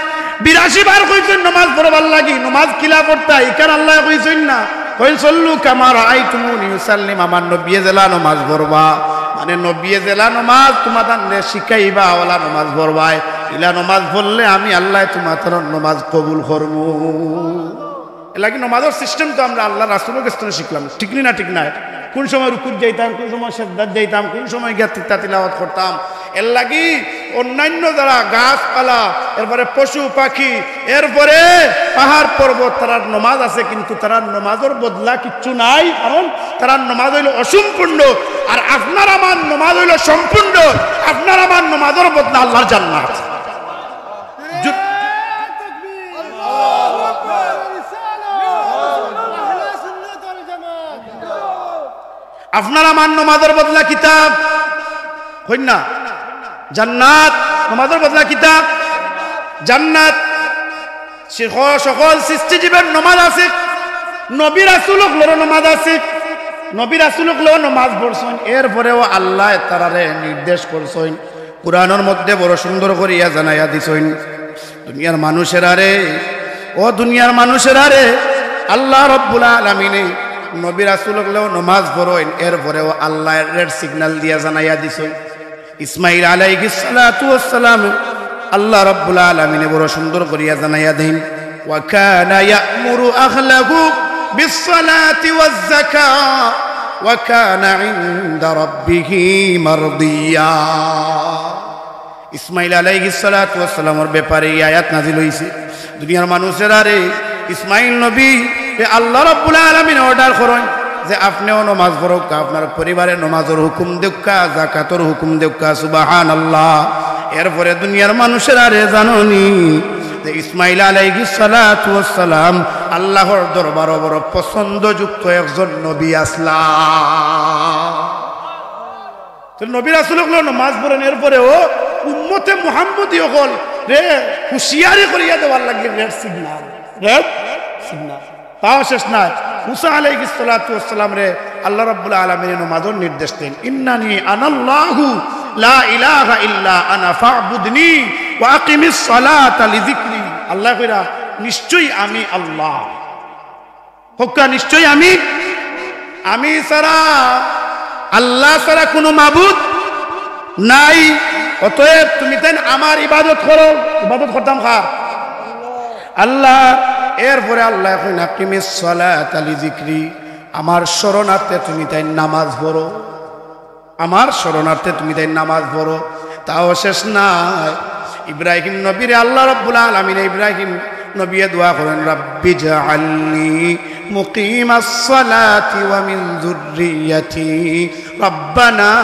বিরাশি বার কইছইন নমাজ পড়বার লাগি। নমাজ কিলা পড়তা, ইখান আল্লায় কইছইন না? কইন, "সল্লু কামা রাআইতুমুনি উসাল্লিম", আমার নবীয়ে যেলা নমাজ পড়বা, মানে নবীয়ে যেলা নমাজ তুমাতানরে শিখাইবা, ওলা নমাজ পড়বায়। ইলা নমাজ পড়লে আমি আল্লায় তুমাতানর নমাজ কবুল করমু। এর লাগি নমাজর সিস্টেম তো আমরা আল্লাহর রাসূলর গেছ থনে শিখলাম, ঠিক নি না? ঠিক নায়? কোন সময় রুকুত যাইতাম, কোন সময় সেজদাত যাইতাম, কোন সময় গিয়া তিতা তিলাওয়াত করতাম। এর লাগি অন্যান্য যারা গাছপালা, এরপরে পশু পাখি, এরপরে পাহাড় পর্বত, তারার নমাজ আছে, কিন্তু তারার নমাজর বদলা কিচ্ছু নাই, কারণ তারার নমাজ অইলো অসম্পূর্ণ। আর আপনার আমার নমাজ অইলো সম্পূর্ণ। আপনার আমার নমাজর বদলা আল্লাহর জান্নাত। জু- আপনার আমার নমাজর বদলা কিতা? কইন না? জান্নাত। নমাজর বদলা কিতা? জান্নাত। সে-, সকল সৃষ্টিজীবের নমাজ আছে, নবী রাসূল অকলরও নমাজ আছে, নবী রাসূল অকলেও নমাজ পড়ছইন। এরপরেও আল্লায় তারারে নির্দেশ করছইন, কোরআনর মধ্যে বড় সুন্দর করিয়া জানাইয়া দিছইন, দুনিয়ার মানুষেরারে, ও দুনিয়ার মানুষেরারে, আল্লাহ রব্বুল আলামিনে নবী রাসূল অকলেও নমাজ পড়ইন, এরপরেও আল্লায় red signal দিয়া জানাইয়া দিছইন। ইসমাইল আলাইহিস সালাতু ওয়াস সালাম আল্লাহ রব্বুল আলামিনে বড় সুন্দর করিয়া জানাইয়া দেইন, "ওয়া কানা ইয়া'মুরু আহলাহু বিস সালাতি ওয়াজ যাকাহ ওয়া কানা ইনদা রাব্বিহি মারদিয়া।" ইসমাইল আলাইহিস সালাতু ওয়াস সালামর ব্যাপারে এই আয়াত নাজিল অইছে। দুনিয়ার মানুষেরারে, ইসমাইল নবীরে আল্লাহ রব্বুল আলামিনে order করইন যে আপনেও নমাজ পড়উক্কা, আপনার পরিবারে নমাজর হুকুম দেউক্কা, যাকাতর হুকুম দেউক্কা। সুবহানাল্লাহ। এরপরে দুনিয়ার মানুষেরারে জানইন যে ইসমাইল আলাইহিস সালাতু ওয়াস সালাম আল্লাহর দরবারো বড় পছন্দযুক্ত একজন নবী আছলা। তো নবী রাসূল অকলেও নমাজ পড়ইন, এরপরেও উম্মতে মুহাম্মদী অকলরে হুঁশিয়ারি করিয়া দেওয়ার লাগি red signal, red signal। তাও শেষ নায়, মুসা আলাইহিস সালাতু ওয়াস সালামরে আল্লাহ রাব্বুল আলামিনে নমাজর নির্দেশ দেইন, "ইন্নানি আনাল্লাহু লা ইলাহা ইল্লা আনা ফা'বুদনি ওয়া আকিমিস সালাতা লিযিকরি।" আল্লায় কইরা, "নিশ্চয়ই আমি আল্লাহ।" কউক্কা, "নিশ্চয়ই আমি, আমি ছাড়া, আল্লাহ ছাড়া কুনু মাবুদ নাই, অতএব তুমিতাইন আমার ইবাদত করো।" ইবাদত করতাম কার? আল্লাহ। এরপরে আল্লায় কইন, "আকিমিস সালাতা লিযিকরি, আমার স্মরণার্থে তুমিতাইন নামাজ পড়ো।" আমার স্মরণার্থে তুমিতাইন নামাজ পড়ো। তাও শেষ নায়, ইব্রাহিম নবীরে আল্লাহ রাব্বুল আলামিনে, ইব্রাহিম নবীয়ে দোয়া করইন, "রাব্বিজআলনি মুকিমাস সালাতি ওয়া মিন যুররিয়াতি, রাব্বানা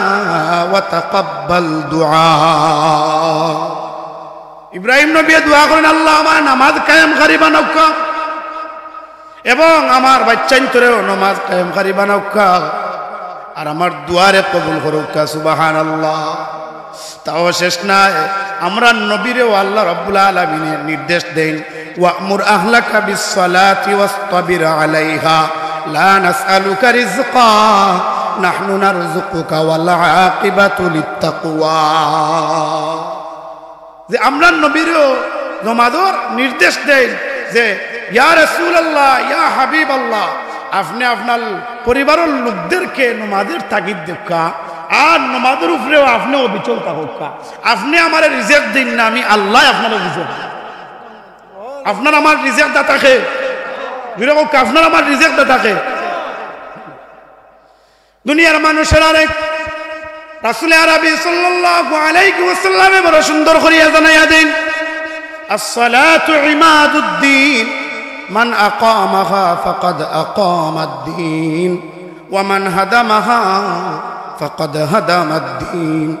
ওয়া তাকাব্বাল দুআ।" ইব্রাহিম নবীয়ে দোয়া করইন, "আল্লাহ, আমারে নামাজ কায়েমকারী বানাউক্কা।" এবং আমার বাইচ্চাইন্তরেও নমাজ কায়েমকারী বানাউক্কা, আর আমার দোয়ারে কবুল করউক্কা। সুবহানাল্লাহ। তাও শেষ নায়, আমরার নবীরেও আল্লাহ রাব্বুল আলামিনে নির্দেশ দেইন, "ওয়া'মুর আহলাকা বিস সালাতি ওয়াসতাবির আলাইহা, লা নাসআলুকা রিজকা, নাহনু নারযুকুকা ওয়াল আকিবাতু লিত্তাকওয়া।" যে আমরার নবীরেও নমাজর নির্দেশ দেইন যে, "ইয়া রাসূলুল্লাহ, ইয়া হাবিবাল্লাহ, আপনে আপনার পরিবারর লোকদেরকে নমাজর তাগিদ দেউক্কা, আর নমাজর উপরেও আপনে অবিচল থাকউক্কা। আপনে আমারে রিজেক দেইন না, আমি আল্লায় আপনারে রিজেক দেইন।" আপনার আমার রিজেক দাতা কে? জোরে কউক্কা, আপনার আমার রিজেক দাতা কে? দুনিয়ার মানুষেরারে রাসূলে আরবি সাল্লাল্লাহু আলাইহি ওয়াসাল্লামে বড় সুন্দর করিয়া জানাইয়া দেইন, "আসসালাতু ইমাদুদ্দিন, মান আকামাহা ফাকাদ আকামাদ্দিন, ওয়া মান হাদামাহা ফাকাদ হাদামাদ্দিন।"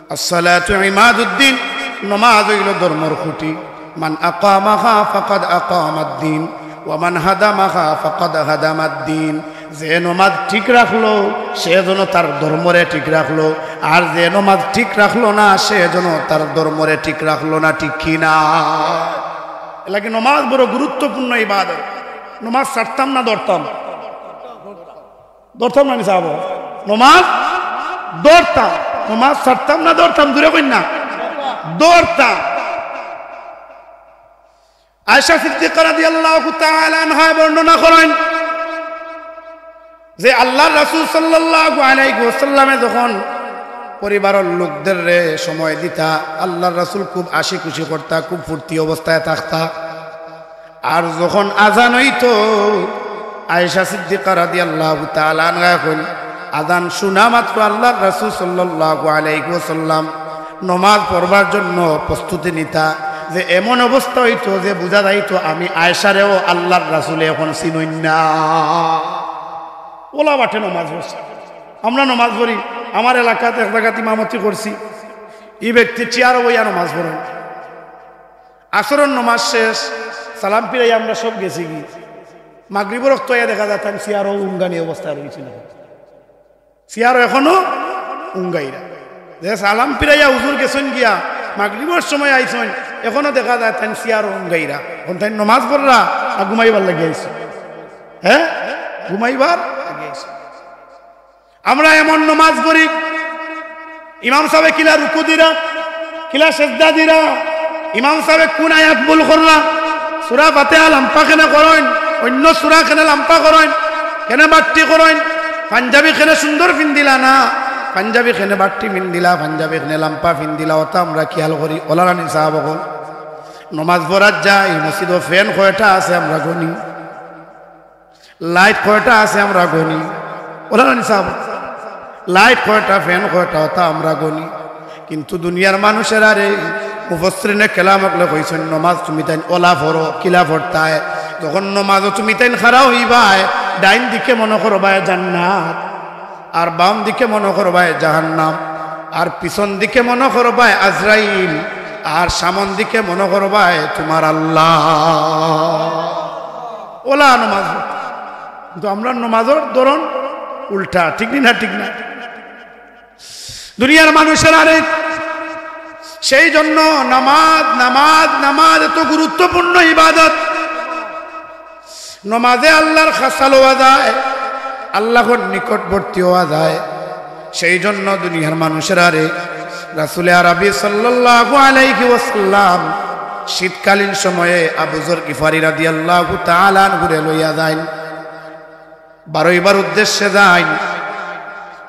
আসসালাতু ইমাদুদ্দিন, নমাজ অইলো ধর্মর খুঁটি। মান আকামাহা ফাকাদ আকামাদ্দিন, ওয়া মান হাদামাহা ফাকাদ হাদামাদ্দিন। যে নমাজ ঠিক রাখলো, সে যেন তার ধর্মরে ঠিক রাখলো, আর যে নমাজ ঠিক রাখলো না, সে যেন তার ধর্মরে ঠিক রাখলো না। ঠিক কি না? এরলাগি নমাজ বড় গুরুত্বপূর্ণ ইবাদত। নমাজ ছাড়তাম না ধরতাম? ধরতাম না নি সাব? নমাজ ধরতাম। নমাজ ছাড়তাম না ধরতাম? জোরে কইন না। ধরতাম। আয়েশা সিদ্দিকা রাদিয়াল্লাহু তাআলা আনহা বর্ণনা করইন যে আল্লাহর রাসূল সাল্লাল্লাহু আলাইহি ওয়াসাল্লামে যখন পরিবারর লোকদেররে সময় দিতা, আল্লাহর রাসূল খুব হাসি খুশি করতা, খুব ফুর্তি অবস্থায় থাকতা। আর যখন আজান অইতো, আয়েশা সিদ্দিকা রাদিয়াল্লাহু তাআলা আনহা কইন, আজান শুনা মাত্র আল্লাহর রাসূল সাল্লাল্লাহু আলাইহি ওয়াসাল্লাম নমাজ পড়বার জন্য প্রস্তুতি নিতা, যে এমন অবস্থা অইতো যে বুঝা যাইতো আমি আয়েশারেও আল্লাহর রাসূলে এখন চিনইন না। অলা বাটে নমাজ পড়ছে। আমরা নমাজ পড়ি, আমার এলাকাত এক জাগাত ইমামতি করছি, ই ব্যক্তি চেয়ারো বইয়া নমাজ পড়ইন। আসরর নমাজ শেষ, সালাম ফিরাইয়া আমরা সব গেছিগি। মাগরিবর অক্ত আইয়া দেখা যায় তাইন চেয়ারো উঙ্গানি অবস্থায় রইছইন। চেয়ারো এখনো উঙ্গাইরা। যে সালাম ফিরাইয়া হুজুর গেছইন গিয়া, মাগরিবর সময় আইছইন, এখনো দেখা যায় তাইন চেয়ারো উঙ্গাইরা। এখন তাইন নমাজ পড়রা না ঘুমাইবার লাগি আইছইন? হে, ঘুমাইবার লাগি আইছইন। আমরা এমন নমাজ পড়ি, ইমাম সাবে কিলা রুকু দিরা, কিলা সেজদা দিরা, ইমাম সাবে কুন আয়াত ভুল করলা? সূরা ফাতিহা লাম্বা কেনে করইন, অইন্য সূরা কেনে লাম্বা করইন, কেনে বাট্টি করইন? পাঞ্জাবি কেনে সুন্দর পিন্দিলা না? পাঞ্জাবি কেনে বাট্টি পিন্দিলা? পাঞ্জাবি কেনে লাম্বা পিন্দিলা? অতা আমরা খিয়াল করি। অলার আনি সাব অকল, নমাজ পড়াত যাই, মসজিদো fan কয়টা আছে আমরা গনি? Light কয়টা আছে আমরা গনি? অলার আনি সাব, light কয়টা, fan কয়টা, অতা আমরা গনি। কিন্তু দুনিয়ার মানুষেরারে মুফাসসিরিনে কেরাম অকলে কইছইন, নমাজ তুমিতাইন অলা পড়ো, কিলা পড়তায়? যখন নমাজো তুমিতাইন খাড়া অইবায়, ডাইন দিকে মনো করবায় জান্নাত, আর বাম দিকে মনো করবায় জাহান্নাম, আর পিছন দিকে মনো করবায় আজরাইল, আর সামন দিকে মনো করবায় তুমার আল্লাহ। অলা নমাজ। কিন্তু আমরার নমাজর ধরন উল্টা, ঠিক নি না? ঠিক না? দুনিয়ার মানুষেরারে, সেই জন্য নামাজ, নামাজ, নামাজ এত গুরুত্বপূর্ণ ইবাদত। নমাজে আল্লাহর খাছা লওয়া যায়, আল্লাহর নিকটবর্তী হওয়া যায়। সেই জন্য দুনিয়ার মানুষেরারে রাসূলে আরবি সাল্লাল্লাহু আলাইহি ওয়াসাল্লাম শীতকালীন সময়ে আবু যর গিফারি রাদিয়াল্লাহু তাআলা আনহুরে লইয়া যাইন, বারইবার উদ্দেশ্যে যাইন।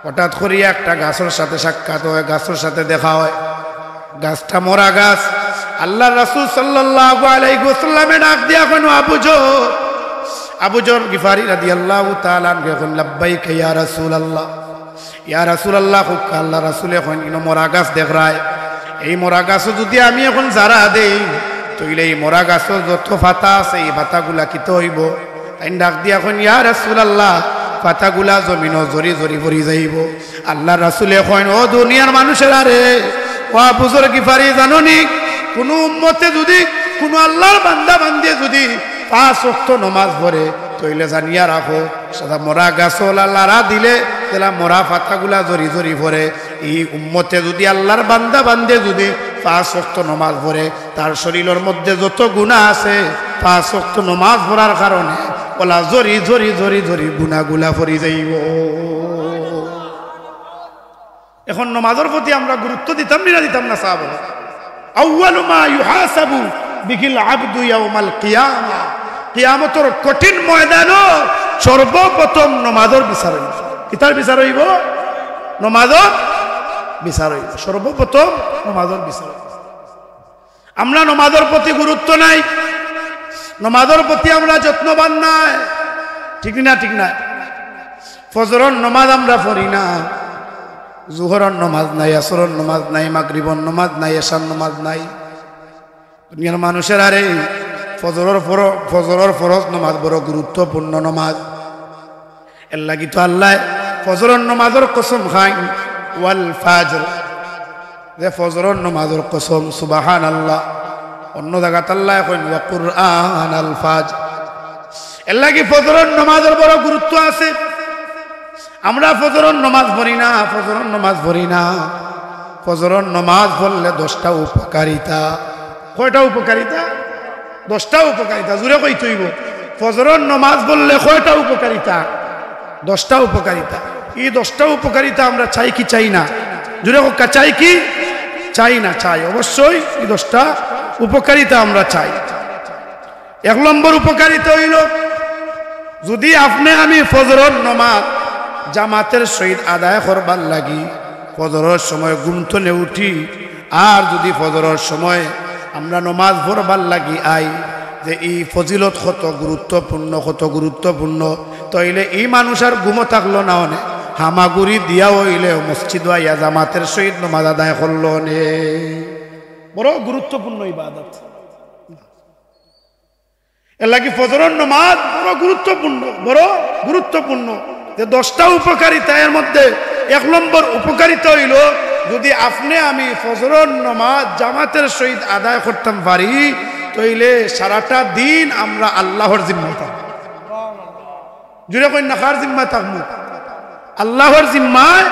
হঠাৎ করিয়া একটা গাছর সাথে সাক্ষাৎ হয়, গাছর সাথে দেখা হয়, গাছটা মরা গাছ। আল্লাহর রাসূল সাল্লাল্লাহু আলাইহি ওয়াসাল্লামে ডাক দিয়া কইন, "আবু যর।" আবু যর গিফারি রাদিয়াল্লাহু তাআলা আনহু কইন, "লাব্বাইকা ইয়া রাসূলুল্লাহ।" ইয়া রাসূলুল্লাহ, কউক্কা। আল্লাহর রাসূলে কইন, "ইনো মরা গাছ দেখরায়, এই মরা গাছো যুদি আমি অখন ঝাড়া দেই, তইলে এই মরা গাছর যত পাতা আছে, এই পাতাগুলা কিতা অইবো?" তাইন ডাক দিয়া কইন, "ইয়া রাসূলুল্লাহ, পাতাগুলা জমিনো ঝরি ঝরি পড়ি যাইবো।" আল্লাহর রাসূলে কইন, "ও দুনিয়ার মানুষেরারে, ও আবু যর গিফারি, জানো নি, কুনু উম্মতে যুদি, কুনু আল্লাহর বান্দা বান্দিয়ে যুদি পাঁচ ওয়াক্ত নমাজ পড়ে, তইলে জানিয়া রাখো, সাদা মরা গাছর লাড়া দিলে যেলা মরা পাতাগুলা ঝরি ঝরি পড়ে, ই উম্মতে যুদি, আল্লাহর বান্দা বান্দিয়ে যুদি পাঁচ ওয়াক্ত নমাজ পড়ে, তার শরীলর মধ্যে যত গুনা আছে, পাঁচ ওয়াক্ত নমাজ পড়ার কারণে অলা ঝরি ঝরি ঝরি ঝরি গুনাগুলা পড়ি যাইবো।" অখন নমাজর প্রতি আমরা গুরুত্ব দিতাম নি না দিতাম না, সাব অকল? আউয়ালু মা ইউহাসাবু বিহিল আবদু ইয়াউমাল কিয়ামা। কিয়ামতর কঠিন ময়দানো সর্বপ্রথম নমাজর বিচার অইবো। কিতার বিচার অইবো? নমাজর বিচার অইবো। সর্বপ্রথম নমাজর বিচার অইবো। আমরা নমাজর প্রতি গুরুত্ব নাই, নমাজর প্রতি আমরা যত্নবান নায়, ঠিক নি না? ঠিক নায়? ফজরর নমাজ আমরা পড়ি না, জুহরর নমাজ নাই, আসরর নমাজ নাই, মাগরিবর নমাজ নাই, এশার নমাজ নাই। দুনিয়ার মানুষেরারে, ফজরর ফর-, ফজরর ফরজ নমাজ বড় গুরুত্বপূর্ণ নমাজ। এরলাগি তো আল্লায় ফজরর নমাজর কসম খাইন, "ওয়াল ফাজর", যে ফজরর নমাজর কসম, সুবহানাল্লাহ। অন্য জাগাত আল্লায় কইন, "ওয়া কুরআনাল ফাজর।" এরলাগি ফজরর নমাজর বড় গুরুত্ব আছে। আমরা ফজরর নমাজ পড়ি না, ফজরর নমাজ পড়ি না। ফজরর নমাজ পড়লে দশটা উপকারিতা। কয়টা উপকারিতা? দশটা উপকারিতা। জুরে কইতে অইবো, ফজরর নমাজ পড়লে কয়টা উপকারিতা? দশটা উপকারিতা। ই দশটা উপকারিতা আমরা চাই কি চাই না? জুরে কউক্কা, চাই কি চাই না? চাই, অবশ্যই ই দশটা উপকারিতা আমরা চাই। এক নম্বর উপকারিতা অইলো, যুদি আপনে আমি ফজরর নমাজ জামাতের সহিত আদায় করবার লাগি ফজরর সময় ঘুম থনে উঠি, আর যুদি ফজরর সময় আমরা নমাজ পড়বার লাগি আই, যে ই ফজিলত কত গুরুত্বপূর্ণ, কত গুরুত্বপূর্ণ, তইলে ই মানুষ আর ঘুমো থাকলো না অনে, হামাগুড়ি দিয়া অইলেও মসজিদো আইয়া জামাতের সহিত নমাজ আদায় করলো অনে। বড় গুরুত্বপূর্ণ ইবাদত। এরলাগি ফজরর নমাজ বড় গুরুত্বপূর্ণ, বড় গুরুত্বপূর্ণ। যে দশটা উপকারিতা, এর মধ্যে এক নম্বর উপকারিতা অইলো, যুদি আপনে আমি ফজরর নমাজ জামাতের সহিত আদায় করতাম পারি, তইলে সারাটা দিন আমরা আল্লাহর জিম্মায় থাকমু। জুরে কইন না, কার জিম্মায় থাকমু? আল্লাহর জিম্মায়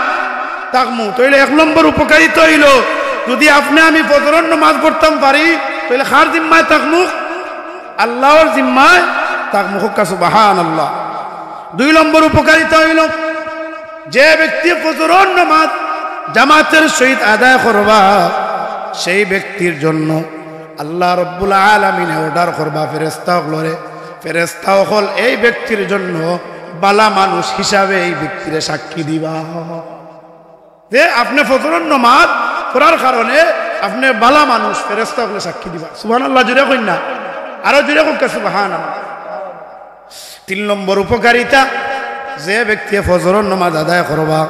থাকমু। তইলে এক নম্বর উপকারিতা অইলো, যুদি আপনে আমি ফজরর নমাজ পড়তাম পারি, তইলে কার জিম্মায় থাকমু? আল্লাহর জিম্মায় থাকমু। কউক্কা সুবহানাল্লাহ। দুই নম্বর উপকারিতা অইলো, যে ব্যক্তি ফজরর নমাজ জামাতের সহিত আদায় করবা, সেই ব্যক্তির জন্য আল্লাহ রব্বুল আলামিনে অর্ডার করবা ফেরেশতা অকলরে, ফেরেশতা অকল এই ব্যক্তির জন্য বালা মানুষ হিসাবে এই ব্যক্তিরে সাক্ষী দিবা। যে আপনে ফজরর নমাজ পড়ার কারণে আপনে বালা মানুষ, ফেরেশতা অকলে সাক্ষী দিবা। সুবহানাল্লাহ, জুরে কইন না, আরো জুরে কউক্কা সুবহানাল্লাহ। তিন নম্বর উপকারিতা, যে ব্যক্তিয়ে ফজরর নমাজ আদায় করবা,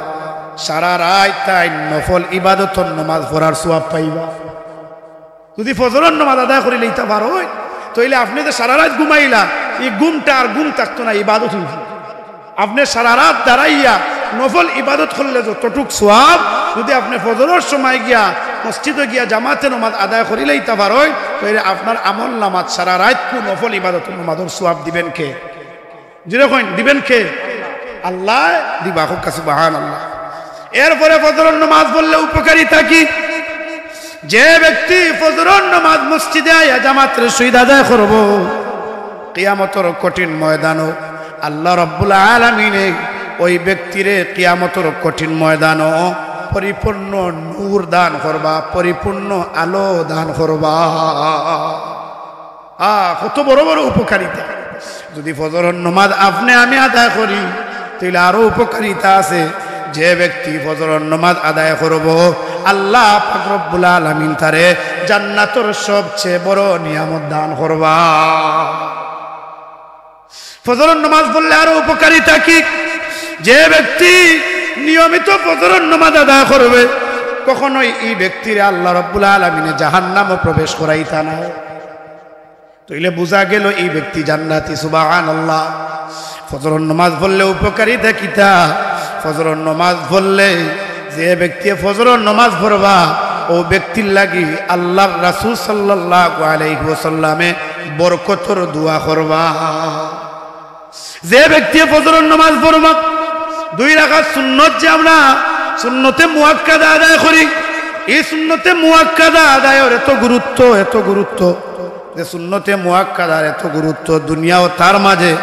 সারা রাইত তাইন নফল ইবাদতর নমাজ পড়ার সওয়াব পাইবা। যুদি ফজরর নমাজ আদায় করিলাইতা পারইন, তাইলে আপনে যে সারা রাইত ঘুমাইলা, ই ঘুমটা আর ঘুম থাকতো না, ইবাদত অইতো। আপনে সারা রাইত দাঁড়াইয়া নফল ইবাদত করলে যতটুক সওয়াব, যুদি আপনে ফজরর সময় গিয়া মসজিদো গিয়া জামাতে নমাজ আদায় করিলাইতা পারইন, তাইলে আপনার আমল নামাত সারা রাইতকু নফল ইবাদতর নমাজর সওয়াব দিবেন কে? জুরে কইন, দিবেন কে? আল্লায় দিবা। কউক্কা সুবহানাল্লাহ। এরপরে ফজরর নমাজ পড়লে উপকারিতা কি? যে ব্যক্তি ফজরর নমাজ মসজিদে আইয়া জামাতর সহিত আদায় করবো, কিয়ামতর কঠিন ময়দানো আল্লাহ রব্বুল আলামিনে ওই ব্যক্তিরে কিয়ামতর কঠিন ময়দানো পরিপূর্ণ নূর দান করবা, পরিপূর্ণ আলো দান করবা। আ, কত বড় বড় উপকারিতা। যুদি ফজরর নমাজ আপনে আমি আদায় করি, তাইলে আরো উপকারিতা আছে। যে ব্যক্তি ফজরর নমাজ আদায় করবো, আল্লাহ পাক রব্বুল আলামিন তারে জান্নাতর সবচেয়ে বড় নিয়ামত দান করবা। ফজরর নমাজ পড়লে আরো উপকারিতা কি? যে ব্যক্তি নিয়মিত ফজরর নমাজ আদায় করবে, কখনোই ই ব্যক্তিরে আল্লাহ রব্বুল আলামিনে জাহান্নামো প্রবেশ করাইতা নায়। তাইলে বুঝা গেল ই ব্যক্তি জান্নাতি। সুবহানাল্লাহ। ফজরর নমাজ পড়লে উপকারিতা কিতা? ফজরর নমাজ পড়লে যে ব্যক্তি ফজরর নমাজ পড়বা, ও ব্যক্তির লাগি আল্লাহর রাসূল সাল্লাল্লাহু আলাইহি ওয়াসাল্লামে বরকতর দোয়া করবা। যে ব্যক্তি ফজরর নমাজ পড়বা, দুই রাকাত সুন্নত যে আমরা সুন্নতে মুআক্কাদা আদায় করি, এই সুন্নতে মুআক্কাদা আদায়র এত গুরুত্ব, এত গুরুত্ব, যে সুন্নতে মুআক্কাদার এত গুরুত্ব, দুনিয়া ও তার মাঝে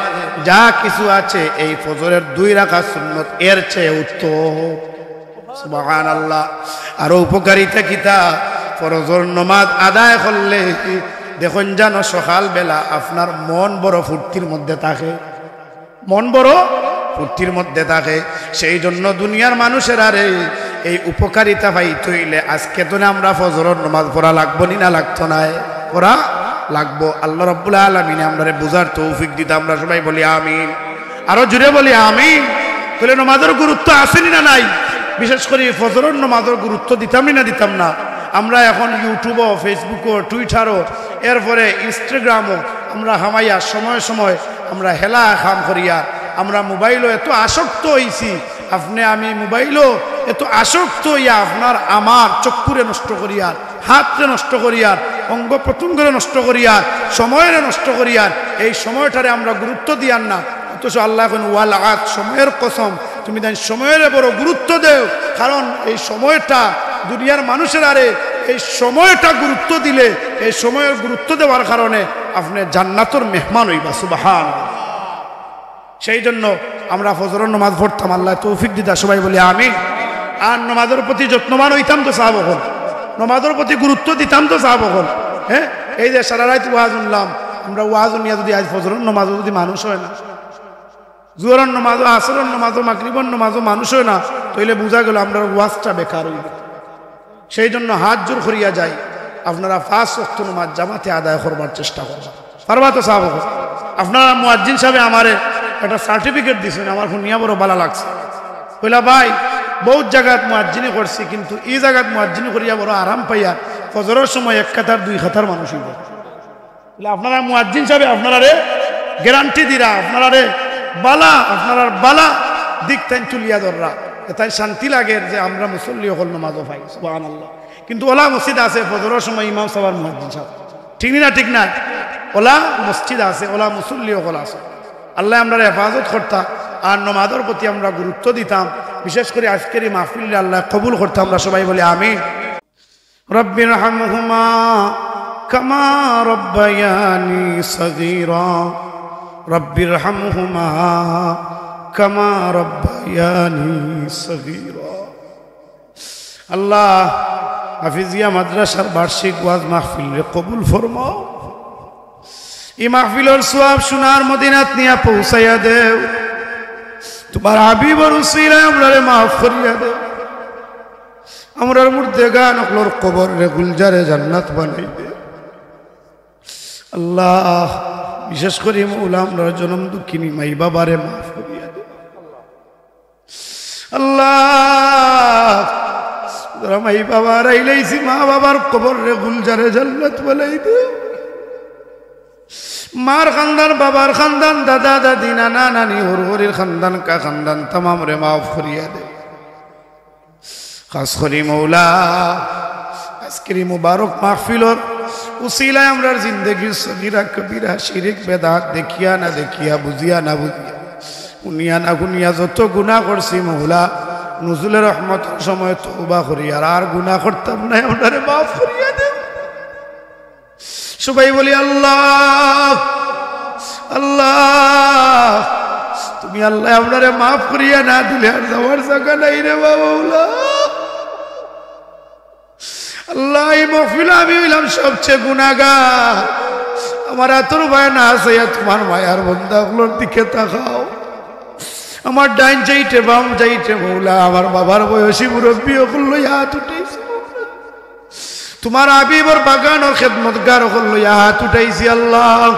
যা কিছু আছে, এই ফজরের দুই রাকাত সুন্নত এর চেয়ে উত্তম। সুবহানাল্লাহ। আরো উপকারিতা কিতা? ফরজর নমাজ আদায় করলে দেখইন যেন সকালবেলা আপনার মন বড় ফুর্তির মধ্যে থাকে, মন বড় ফুর্তির মধ্যে থাকে। সেই জন্য দুনিয়ার মানুষেরারে এই উপকারিতা পাইতে অইলে আজকে তো আমরা ফজরর নমাজ পড়া লাগবো নি না লাগতো নায়? পড়া লাগবো। আল্লাহ রাব্বুল আলামিনে আমরারে বুঝার তৌফিক দিতা, আমরা সবাই বলি আমিন। আরো জুরে বলি আমিন। তাইলে নমাজর গুরুত্ব আছে নি না নাই? বিশেষ করি ফজরর নমাজর গুরুত্ব দিতাম নি না দিতাম না? আমরা এখন YouTube-ও, Facebook-ও, Twitter-ও, এরপরে Instagram-ও আমরা হামাইয়া সময় সময় আমরা হেলা কাম করিয়া আমরা মোবাইলও এত আসক্ত অইছি, আপনে আমি মোবাইলও এত আসক্ত অইয়া আপনার আমার চক্ষুরে নষ্ট করিয়ার, হাতরে নষ্ট করিয়ার, অঙ্গ প্রত্যঙ্গরে নষ্ট করিয়ার, সময়রে নষ্ট করিয়ার, এই সময়টারে আমরা গুরুত্ব দিয়ার না। অথচ আল্লায় কইন, "ওয়াল আস-, সময়ের কসম, তুমি তাইন সময়রে বড় গুরুত্ব দেও, কারণ এই সময়টা দুনিয়ার মানুষেরারে এই সময়টা গুরুত্ব দিলে এই সময়ের গুরুত্ব দেওয়ার কারণে আপনে জান্নাতর মেহমান অইবা।" সুবহান। সেই জন্য আমরা ফজরর নমাজ পড়তাম, আল্লায় তৌফিক দিতা, সবাই বলি আমিন। আর নমাজর প্রতি যত্নবান অইতাম তো সাব অকল, নমাজর প্রতি গুরুত্ব দিতাম তো সাব অকল। হ্যাঁ, এই যে সারা রাইত ওয়াজ হুনলাম, আমরা ওয়াজ হুনিয়া যুদি আইজ ফজরর নমাজও যুদি মানুষ অয় না, জোহরর নমাজও, আসরর নমাজও, মাগরিবর নমাজও মানুষ অয় না, তাইলে বুঝা গেল আমরার ওয়াজটা বেকার অইলো। সেই জন্য হাত জোর করিয়া যাই, আপনারা পাঁচ ওয়াক্ত নমাজ জামাতে আদায় করবার চেষ্টা করবা। পারবা তো সাব অকল? আপনারা মুয়াজ্জিন সাবে আমারে একটা certificate দিছইন, আমার হুনিয়া বড় ভালা লাগছে। কইলা, "ভাই, বউত জাগাত মুয়াজ্জিনি করছি, কিন্তু ই জাগাত মুয়াজ্জিনি করিয়া বড় আরাম পাইয়ার, ফজরর সময় এক কাতার দুই কাতার মানুষ অইবো।" বলে, আপনারা মুয়াজ্জিন সাবে আপনারারে গ্যারান্টি দিরা, আপনারারে ভালা, আপনারার ভালা দিক তাইন তুলিয়া ধররা, এ তাইন শান্তি লাগের যে আমরা মুসল্লি অকল নমাজও পাই। সুবহানাল্লাহ। কিন্তু অলা মসজিদ আছে ফজরর সময় ইমাম সাব আর মুয়াজ্জিন সাব, ঠিক নি না? ঠিক না? অলা মসজিদ আছে, অলা মুসল্লি অকল আছে। আল্লায় আমরারে হেফাজত করতা, আর নমাজর প্রতি আমরা গুরুত্ব দিতাম, বিশেষ করি আজকের এই মাহফিল আল্লায় কবুল করতা, আমরা সবাই বলি আমিন। رب ارحمهما كما ربياني صغيرا. رب ارحمهما كما ربياني صغيرا. আল্লাহ, হাফিজিয়া মাদ্রাসার বার্ষিক ওয়াজ মাহফিলরে কবুল ফরমাও। ই মাহফিলর সওয়াব সোনার মদিনাত নিয়া পৌঁছাইয়া দেও। তুমার হাবিবর উসিলায় আমরারে মাফ করিয়া দেও। আমরার মুর্দেগান অকলর কবররে গুলজারে জান্নাত বানাই দেও। আল্লাহ, বিশেষ করি মৌলা আমরার জনম দুঃখিনী মাই বাবারে মাফ করিয়া দেও। আল্লাহ, যারা মাই বাবা হারাইলাইছি, মা বাবার কবররে গুলজারে জান্নাত বানাই দেও। মার খান্দান, বাবার খান্দান, দাদা দাদি, নানা নানি, হরহরির খান্দান, কা খান্দান, তামামরে মাফ করিয়া দেও। খাস করি মৌলা, আজকের ই মুবারক মাহফিলর উসিলায় আমরার জিন্দেগির সগিরা কবিরা, শিরিক বেদাত, দেখিয়া না দেখিয়া, বুঝিয়া না বুঝিয়া, হুনিয়া না হুনিয়া যত গুনা করছি মৌলা, নুজুলে রহমতর সময় তওবা করি, আর, আর গুনা করতাম না, আমরারে মাফ করিয়া দেও। সবাই বলি, "আল্লাহ, আল্লাহ, তুমি আল্লাহ আমরারে মাফ করিয়া না দিলে আর যাওয়ার জাগা নাই রে বাবা, মৌলা।" আল্লাহ, ই মাহফিলো আমি অইলাম সবচেয়ে গুনাগার। আমার আতর বায় না চাইয়া তুমার মায়ার বন্দা অকলর দিকে তাকাও। আমার ডাইন চাইটে, বাম চাইটে, মৌলা, আমার বাবার বয়সী মুরব্বি অকল লইয়া হাত উঠাইছে। তুমার হাবিবর বাগানর খেদমতগার অকল লইয়া হাত উঠাইছি আল্লাহ।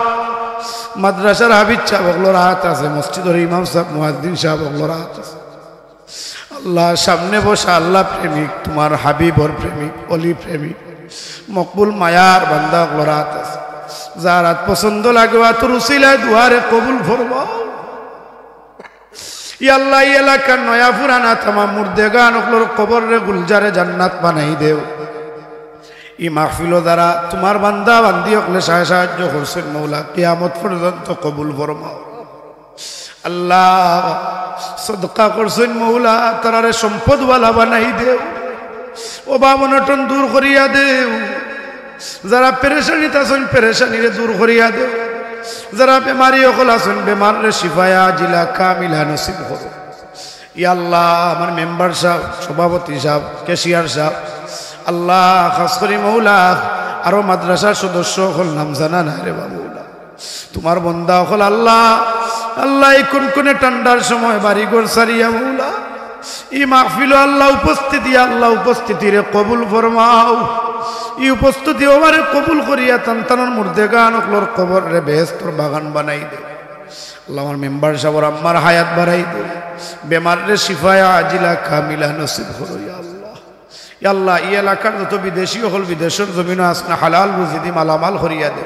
মাদ্রাসার হাফিজ সাব অকলর হাত আছে, মসজিদর ইমাম সাব, মুয়াজ্জিন সাব অকলর হাত আছে। আল্লাহ, সামনে বসা আল্লাহ প্রেমিক, তুমার হাবিবর প্রেমিক, অলি প্রেমিক, মকবুল মায়ার বান্দা অকলর হাত আছে। যার হাত পছন্দ লাগে, আতর উসিলায় দোয়ারে কবুল ফরমাও। ইয়া আল্লাহ, ই এলাকার নয়া পুরানা তামাম মুর্দেগান অকলর কবররে গুলজারে জান্নাত বানাই দেও। ই মাহফিলো যারা তুমার বান্দা বান্দি অকলে সাহায্য করছইন মৌলা, কিয়ামত পর্যন্ত কবুল ফরমাও। আল্লাহ, সদকা করছইন মৌলা, তারারে সম্পদওয়ালা বানাই দেও, অভাব অনটন দূর করিয়া দেও। যারা পেরেশানিত আছইন, পেরেশানিরে দূর করিয়া দেও। যারা বেমারি অকল আছইন, বেমাররে শিফায়া আজিলা কামিলা নসিব করো। ইয়া আল্লাহ, আমার মেম্বার সাব, সভাপতি সাব, ক্যাশিয়ার সাব, আল্লাহ, খাস করি মৌলা, আরো মাদ্রাসার সদস্য অকল নাম জানা নাই রে বাবা মৌলা। তুমার বন্দা অকল আল্লাহ, আল্লাহ, ই কুনকুনে ঠান্ডার সময় বাড়ি ঘর ছাড়িয়া মৌলা, ই মাহফিলো আল্লাহ উপস্থিতি, আল্লাহ উপস্থিতিরে কবুল ফরমাও। ই উপস্থিতি আমারে কবুল করিয়া তান তানর মুর্দেগান অকলর কবররে বেহেস্তর বাগান বানাই দেও। আল্লাহ, আমার মেম্বার সাবর আম্মার হায়াত বাড়াই দেও, বেমাররে শিফায়া আজিলা কামিলা নসিব করো ইয়া আল্লাহ। ইয়া আল্লাহ, ই এলাকার যত বিদেশি অকল বিদেশর জমিনো আছইন, হালাল রুজি দি মালামাল করিয়া দেও।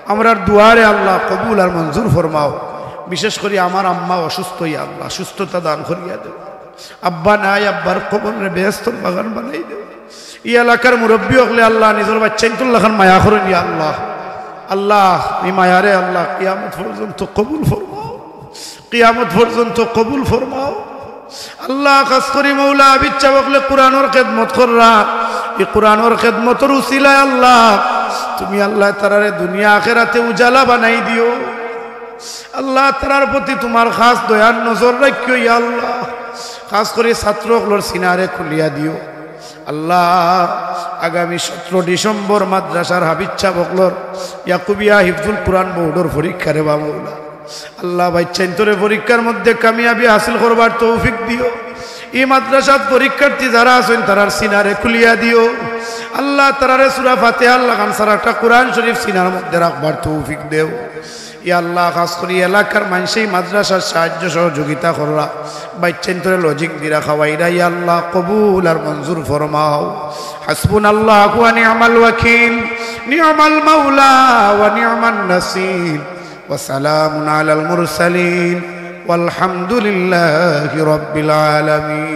আমরার দোয়ারে আল্লাহ কবুল আর মঞ্জুর ফরমাও। বিশেষ করি আমার আম্মা অসুস্থ, ইয়া আল্লাহ, সুস্থতা দান করিয়া দেও। আব্বা নাই, আব্বার কবররে বেহেস্তর বাগান বানাই দেও। ই এলাকার মুরব্বি অকলে আল্লাহ নিজর বাইচ্চাইন্তর লাখান মায়া করইন, ইয়া আল্লাহ। আল্লাহ, ই মায়ারে আল্লাহ কিয়ামত পর্যন্ত কবুল ফরমাও। কিয়ামত পর্যন্ত কবুল ফরমাও। আল্লাহ, খাস করি মৌলা হাফিজ সাব অকলে কুরআনর খেদমত কররা, ই কুরআনর খেদমতর উসিলায় আল্লাহ, তুমি আল্লাহ তারারে দুনিয়া আখেরাতে উজালা বানাই দিও। আল্লাহ, তারার প্রতি তুমার খাস দয়ার নজর রাখিও ইয়া আল্লাহ। খাস করি ছাত্র অকলর সিনারে খুলিয়া দিও। আল্লাহ, আগামী সতেরো ডিসেম্বর মাদ্রাসার হাফিজ সাব অকলর ইয়াকুবিয়া হিফজুল কুরআন বোর্ডর পরীক্ষা রে বা মৌলা। আল্লাহ, বাইচ্চাইন্তরে পরীক্ষার মধ্যে কামিয়াবি হাসিল করবার তৌফিক দিও। ই মাদ্রাসাত পরীক্ষার্থী যারা আছইন, তারার সিনারে খুলিয়া দিও। আল্লাহ, তারারে সূরা ফাতিহার লাখান ছাড়া একটা কুরআন শরীফ সিনার মধ্যে রাখবার তৌফিক দেও। ইয়া আল্লাহ, খাস করি এলাকার মানষে ই মাদ্রাসার সাহায্য সহযোগিতা কররা, বাইচ্চাইন্তরে লজিক দিরা খাওয়াইরা, ইয়া আল্লাহ, কবুল আর মঞ্জুর ফরমাও। হাসবুনাল্লাহু ওয়া নি'মাল ওয়াকিল, নি'মাল মাওলা ওয়া নি'মান নাসির, ওয়া সালামুন আলাল মুরসালিন, ওয়ালহামদুলিল্লাহি রাব্বিল আলামিন।